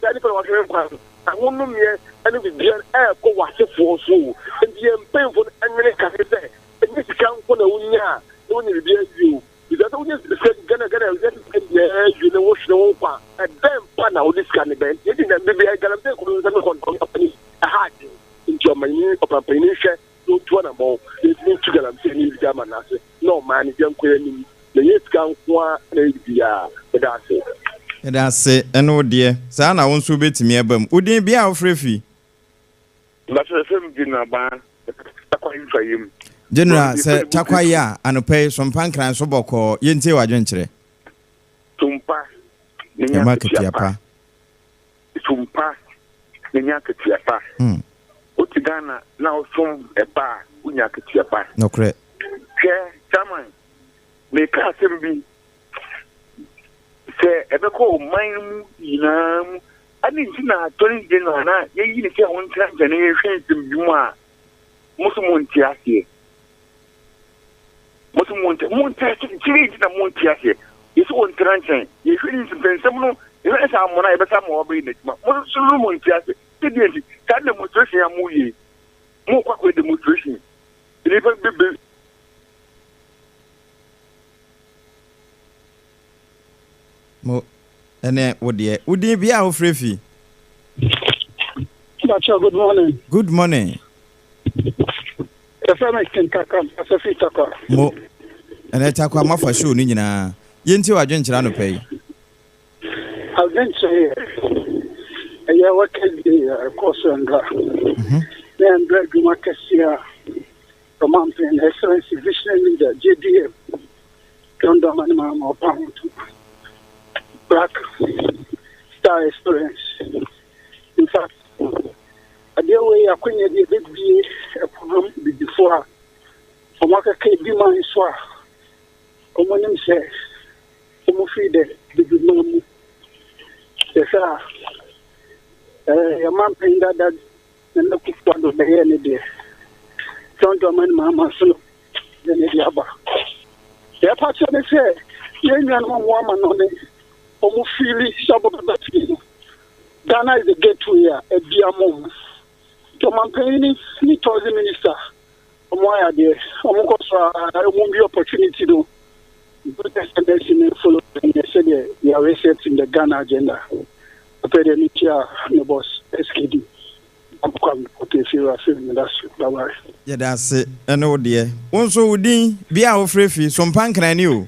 saa nipa na wahwere nkwa no, ɛho nnomeɛ ne biribiara ɛrekɔ w'asefoɔ so o. Enti yɛn mpanyinfoɔ no nwene kane sɛ ɛnyɛ sika nko na wonya a na wonya biribi awie o. Bisa sɛ wonya sika Ghana Ghana wonya sika nyinaa awie na wohwere wo nkwa a, ɛbɛn pa na wode sika no bɛn? Nti yɛdi na biribiara galamsey kɔ no nsɛm kɔ no ɔpani ɛha adwene. Nti ɔmanyin ɔpampanyin nhwɛ na ɔntu anamɔn na yɛtumi ntu galamsey ne biribi ama no ase na ɔman no yɛnkɔ yɛn anim na ɛnyɛ sika nko ara na ɛyɛ biribiara. Meda ase. Yɛda ase ɛne wo deɛ. Saa na wo nso wobɛtumi aba mu. Wo din, bea a wofrɛ fi? Mpakyɛ yɛfrɛ me General Baa Tarkwa Nfa yam. General, sɛ Tarkwa yɛ a, anɔpa yi sompa nkran so bɔkɔɔ, yɛntie w'adwenkyerɛ. Sompa, menya Yɛma akatua akatua pa. pa. Sum pa na nya akatua pa. Wote Ghana na wosom ba a, wonya akatua pa. Nokorɛ. Hwɛ, Chairman, meka asɛm bi, sɛ ɛbɛkɔ ɔman no mu nyinaa mu, ade nti na Attorney General na yɛyi no sɛ ɔntena nkyɛn na yɛnhwɛ nsɛm bi mu a, mo so monte aseɛ. Mo so monte, monte ase, kyerɛ nti na monte aseɛ. Yɛsɛ wɔntena nkyɛn, yɛhwɛ ne nsɛm no, yɛhwɛ ne sɛ amona yɛbɛsa ma wɔabɛyɛ n'adwuma. Mo so no monte ase. Sɛdeɛ nti, saa demonstration a moyɛ yi, mokɔ akɔyɛ demonstration, nnipa bebree. Mo, ɛnɛ wo deɛ, wo din bia a wofrɛ fi? Bakyɛ, good morning. Good morning. Yɛfrɛ me King Kaka, mekasa firi Tarkwa. Mo, ɛnɛ Tarkwa moafa show no nyinaa. Yɛntie w'adwenkyerɛ anɔpa yi. Adwenkyerɛ yɛ, ɛyɛ workers day a ɛkɔɔ so ɛndra. Ne ɛndra adwuma kɛseɛ a Ɔmanpanin Excellency Visionary Leader JDM John Dramani Mahama ɔpa ho ntoma. Black Star Experience. In fact, Adeɛ wei yɛ akwanya bi a ɛbɛbue ɛpo am abibifoɔ a wɔn akaka ebi man so a wɔn nim sɛ wɔn firi dɛ abibiman mu. Yɛhwɛ a ɛɛ yɛn manpanyin dada Nana Akufo-Addo bɛyɛɛ ne deɛ. John Dramani Mahama nso de ne deɛ aba. Deɛ ɛpa kyerɛ ne sɛ yɛn nuanom a wɔn amanɔne wɔn fiili sɛ wɔbɛba fie no, Ghana is the gateway a abia ama wɔn. Nti ɔmanpanyin ne ne tourism minister wɔn ayɛ adeɛ. Wɔn kɔ so ara wɔn bi opportunity no good SMS ne follow nyɛ sɛdeɛ we are resetting the Ghana agenda. Afei deɛ mekyia me boss SKD Kwame okay Fiewura Fiewura meda so bye bye. Yɛda ase ɛne wo deɛ. Wo nso wo din, bea a wofrɛ fi, Sompa Nkrani o.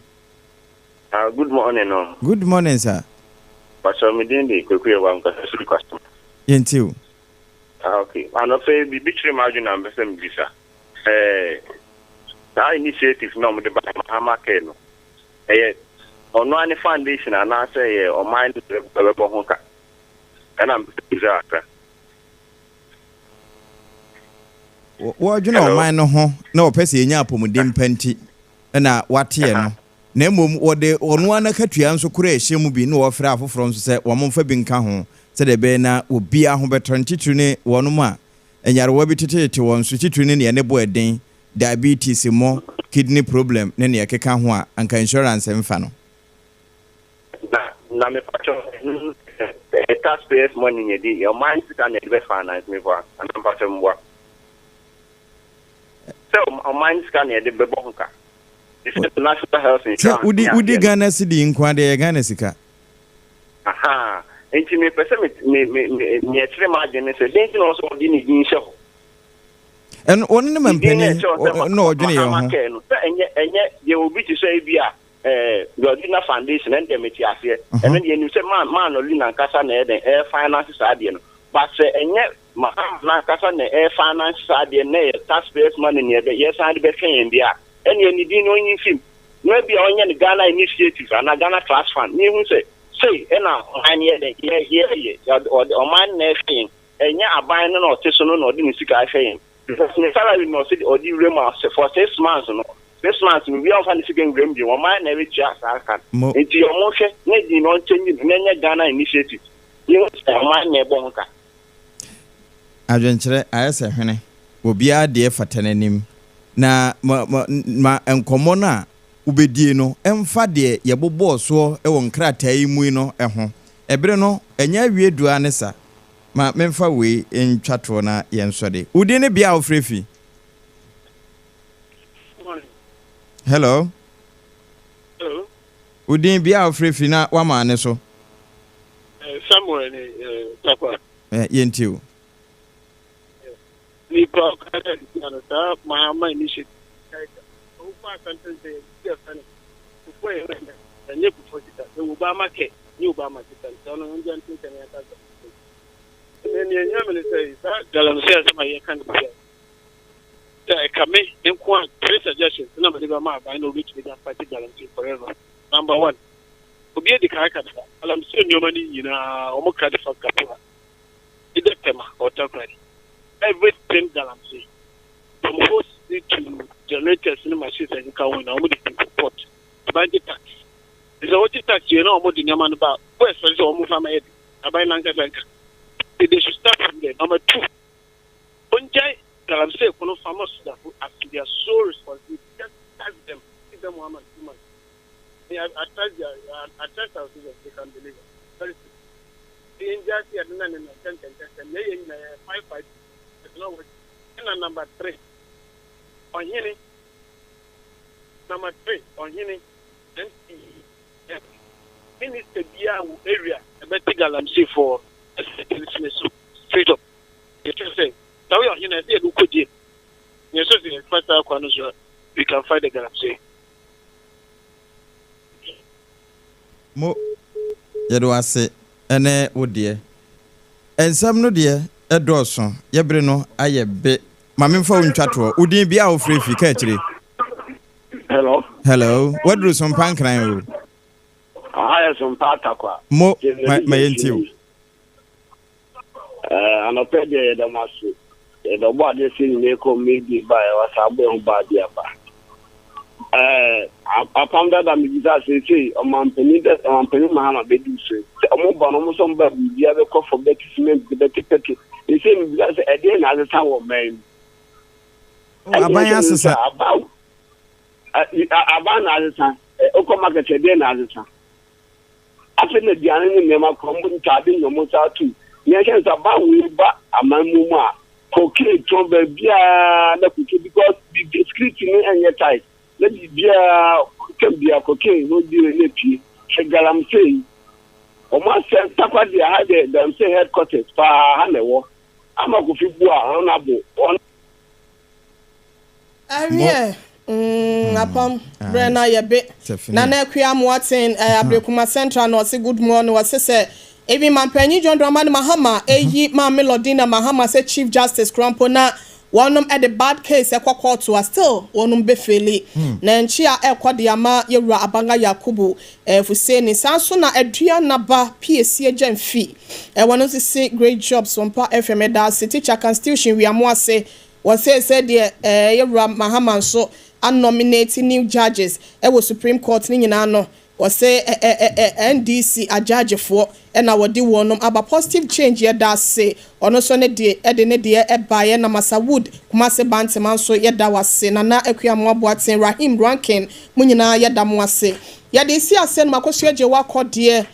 Ah good morning o. Good morning sir. Pakyɛw me din de Kweku Yeboah mekasa firi Kwasama. Yɛntie wo. Ah ok anɔpa yi biribi kyere m'adwene na mepɛ sɛ mebisa. Eh saa initiative no a wɔde baeɛ Mahama care no ɛyɛ ɔno ara ne foundation anaasɛ ɛyɛ ɔman no na ɛbɛbɔ ho ka? Ɛna mepɛ sɛ mebisa kakra. Wɔdwene Hello. ɔman no ho na wɔpɛ sɛ yɛnya apɔmuden pa nti na wɔateɛ no. Na mmom wɔde ɔno ara n'akatua nso kora ɛhyɛ mu bi na wɔfrɛ afoforɔ nso sɛ wɔmfa bi nka ho sɛdeɛ ɛbɛyɛ na obiara ho bɛtɔ no, titiriw ne wɔnom a nyarewa bi tetetete wɔn so, titiriw ne nea ne bo yɛ den, diabetes mo, kidney problem ne nea ɛkeka ho a, anka insurance mfa no. Na na mepakyɛ ɛyɛ taxpayers money na yɛde ɔman sika na yɛde bɛ finance meboa anaa mepakyɛ mboa sɛ ɔman sika na yɛde bɛbɔ ho ka te sɛ national health insurance sɛ wodi wodi Ghana cedi nko adeɛ yɛ Ghana sika. Ahaa nti mepɛ sɛ me me me me nea ɛkyerɛ m'adwene ne sɛ dɛn nti na ɔsɛ ɔde ne din hyɛ hɔ. Ɛno wɔn ne mampanin na ɔdwene yɛn ho. Sɛ ɛnyɛ ɛnyɛ deɛ obi te sɛ ebi a ɛɛ Lordina Foundation ɛno deɛ mete aseɛ. Ɛno deɛ nim sɛ man man Lordina ankasa na ɛyɛ dɛn ɛyɛ finance saa adeɛ no. But sɛ ɛnyɛ Mahama n'ankasa na ɛyɛ finance saa adeɛ no na ɛyɛ taxpayers money na yɛbɛ yɛsan de bɛhwɛ yɛn deɛ a, ɛnneɛ ne din no ɔnyi mfim. Na ebia ɔnyɛ no Ghana Initiative anaa Ghana Trust Fund na yɛhu sɛ sei ɛna ɔman no yɛ dɛn yɛ yɛyɛ ɔde ɔman no na ɛhwɛ yɛn. Ɛnyɛ aban no na ɔte so no na ɔde ne sika ahwɛ yɛn. Because ne salary na ɔse ɔde wura mu a for 6 months no, 6 months no obiara ɔmfa ne sika nwura mu bio, ɔman na ɛretua saa ka no. Nti ɔmo hwɛ ne din na ɔnkyɛnyi no na ɛnyɛ Ghana Initiative. Yɛhu sɛ ɔman na ɛbɔ ho ka. Adwenkyerɛ ayɛ sɛ hwene, obiara deɛ fata n'anim. Na ma ma ma nkɔmmɔ no a wobɛdie no mfa deɛ yɛbobɔɔ soɔ wɔ nkrataa yi mu yi no ho. Ɛberɛ no, ɛnyɛ awie du ara ne sa. Ma memfa wei ntwa toɔ na yɛnsɔre. Wo din ne bea a wofrɛ fi? Hello. Hello. Wo din, bea a wofrɛ fi na wama ne so. Samuel ne Takwa. Yɛntie o. Nipa ɔka dɛ no saa Mahama Initiative. Ɔwofo asante sɛ yɛ fɛ no. Fufuo yɛ ɛnyɛ fufuo sika. Sɛ Obama kɛ nye Obama sika nti ɔno ngya nti nkyɛn yɛn kasa. Ɛnna nea ɛhia me ne sɛ saa galamsey asɛm a yɛka no sɛ sɛ ɛka me nko a, three suggestions na mede bɛma aban na obɛtumi de afight galamsey forever. Number one, obi adi kan aka dada, galamsey nneɛma no nyinaa wɔn kra de fa Kasoa, either Tema or Takoradi. Everything galamsey, from hose to generators ne machines a ɛkeka ho nyinaa, wɔn de fi port. Aban gye tax, sɛ wɔgye tax yɛ na wɔn de nneɛma no ba, wo expect sɛ wɔn fa ma yɛ de aban nankasa nka. They should start from there. Number two, ongyae galamsey kono fama sodafo as their sole responsibility. Just tax them, give them one month, 2 months. They are, I trust their, I trust our soldiers, they can deliver. Very simple. The injustice yɛ na ne na nkyɛn nkyɛn nkyɛn na yɛ nyinaa yɛ five five. It's not working. Ɛna number three, ɔhene. Number three, ɔhene MP minister biara wɔ area ɛbɛte galamsey for ɛsɛ so straight up. Yɛkyerɛ sɛ sɛ woyɛ ɔhene ɛsɛ yɛde wokɔ jail. Yɛn nso sɛ yɛfa saa kwan no so a, we can fight the galamsey. Mo yɛde wase ɛne wo deɛ. Nsɛm no deɛ ɛdɔɔso, yɛbere no ayɛ be. Ma memfa wo ntwa toɔ. Wo din, bea a wofrɛ fi, ka akyire. Hello. Hello. Waduru so mpa Nkran o. Aha yɛ so mpa Atakwa. Mo ma ma yɛntie o. Anɔpɛ deɛ yɛda mo ase. Yɛda ɔbɔ adeɛ sɛ nyina ɛkɔ mmɛdie ba ɛ wasa abɔ ɛho ba adeɛ aba. Apam dada mebisa seesei ɔmampanin dɛ ɔmampanin Mahama bɛdi so sɛ ɔmo ba no ɔmo sɛ ɔmo ba biribia bɛkɔ fam, bɛte cement, bɛte petrol. Seesei mebisa sɛ ɛdeɛn na asesa wɔ ɔman yi mu? Aban asesa. Aban na asesa. Wokɔ market, ɛdeɛn na asesa? Afei na aduane ne nneɛma korɔ mo ntaade nyɛ ɔmo nsa atum. Nea ɛhyɛ nsa ba wei ba aman mu mu a cocaine tɔn baabiara na cocaine because biribi security no ɛnyɛ tight na biribiara tɛm bia cocaine ho di na pie. Hwɛ galamsey, ɔmo asɛ Takwa deɛ, ha deɛ galamsey headquarters paa ha na ɛwɔ ama Kofi Bua ɔnabo ɔn. Awiɛ, apam berɛ na yɛbe Nana Akua Amoaten Ablekuma Central na ɔse good morning. Ɔse sɛ even mampanyin John Dramani Mahama eyi Maame Lordina Mahama sɛ Chief Justice koraa na wɔnom de bad case ɛkɔ court a, still wɔnom bɛfail. Na nkyi a ɛkɔ de ama yɛwura Abanga Yakubu Fuseni. Saa nso na Aduanaba Piesie Gyamfi ɛwɔ no nso se great job, Sompa FM. Ɛda ase. Teacher Constitution Wiamo ase wɔsɛ sɛ deɛ yɛwura Mahama nso anominate new judges ɛwɔ Supreme Court ne nyinaa no. Wɔsɛ ɛ ɛ ɛ NDC agyagyefoɔ ɛna wɔde wɔnom aba. Positive Change, yɛda ase. Ɔno nso ne deɛ ɛde ne deɛ ɛbaeɛ. Na Masa Wood, Kumase Bantema nso, yɛda wase. Nana Akuamoa Boaten, Rahim Rankin, mo nyinaa yɛda mo ase. Yɛde si ase no, Makosua gye wakɔ deɛ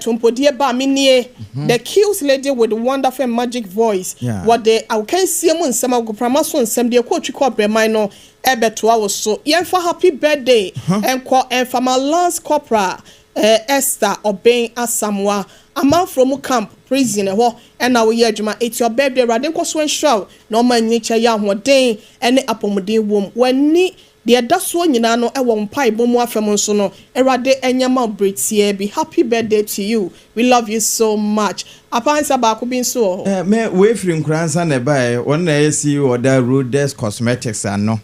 tompodie ba mi nie, the cute lady with wonderful and magic voice. Wɔde awokansie mu nsɛm, agoprama so nsɛm deɛ ɛkɔ otwi kɔ ɔbrɛman no ɛbɛtoa wo so. Yɛmfa happy birthday ɛnkɔ ɛmfama Lance Corporal Esther Ɔbɛn Asamoah, Amanfro mu Camp Prison ɛhɔ ɛna woyɛ adwuma. Eti ɔbɛɛ bi, Awurade nkɔ so nhyira wo na ɔma nyi kyɛ yɛ ahoɔden ɛne apɔmuden wom. W'ani deɛ ɛda soɔ nyinaa no ɛwɔ mpaebɔ mu afɛm nso no, Awurade ɛnyɛ ma bere tie bi. Happy birthday to you, we love you so much. Apansa baako bi nso wɔ hɔ. Ɛ mɛ wei firi Nkuransa na ɛbaeɛ. Wɔn na ɛyɛ CEO ɔda Rhodes Cosmetics ano.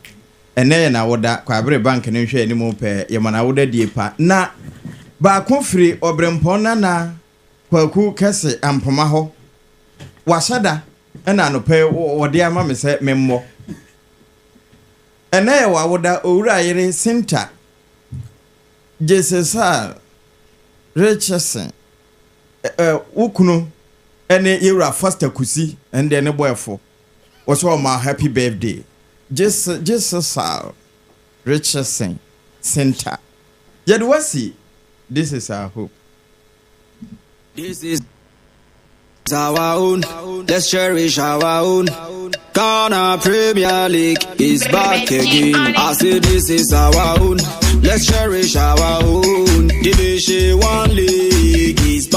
Ɛnɛ yɛ n'awoda. Kwabere Bank ne nhwɛ anim pɛɛ, yɛma n'awoda die pa. Na baako firi Ɔbrɛmpɔn Nana Kwaku Kɛse Ampoma hɔ. Wahyɛ da ɛna anɔpɛ wɔde ama me sɛ memmɔ. Ɛnɛ yɛ w'awoda, Owura Yere Sinta Jesesa Richardson, ɛ wo kunu ɛne yɛwura Foster Kusi, ɛne ne bɔɛfo. Wɔsɛ ɔma happy birthday, Jesesa Richardson Sinta. Yɛde wasi. This is our hope. This is our own. Let's cherish our own. Ghana Premier League is back again. I say this is our own. Let's cherish our own. Division 1 League is back.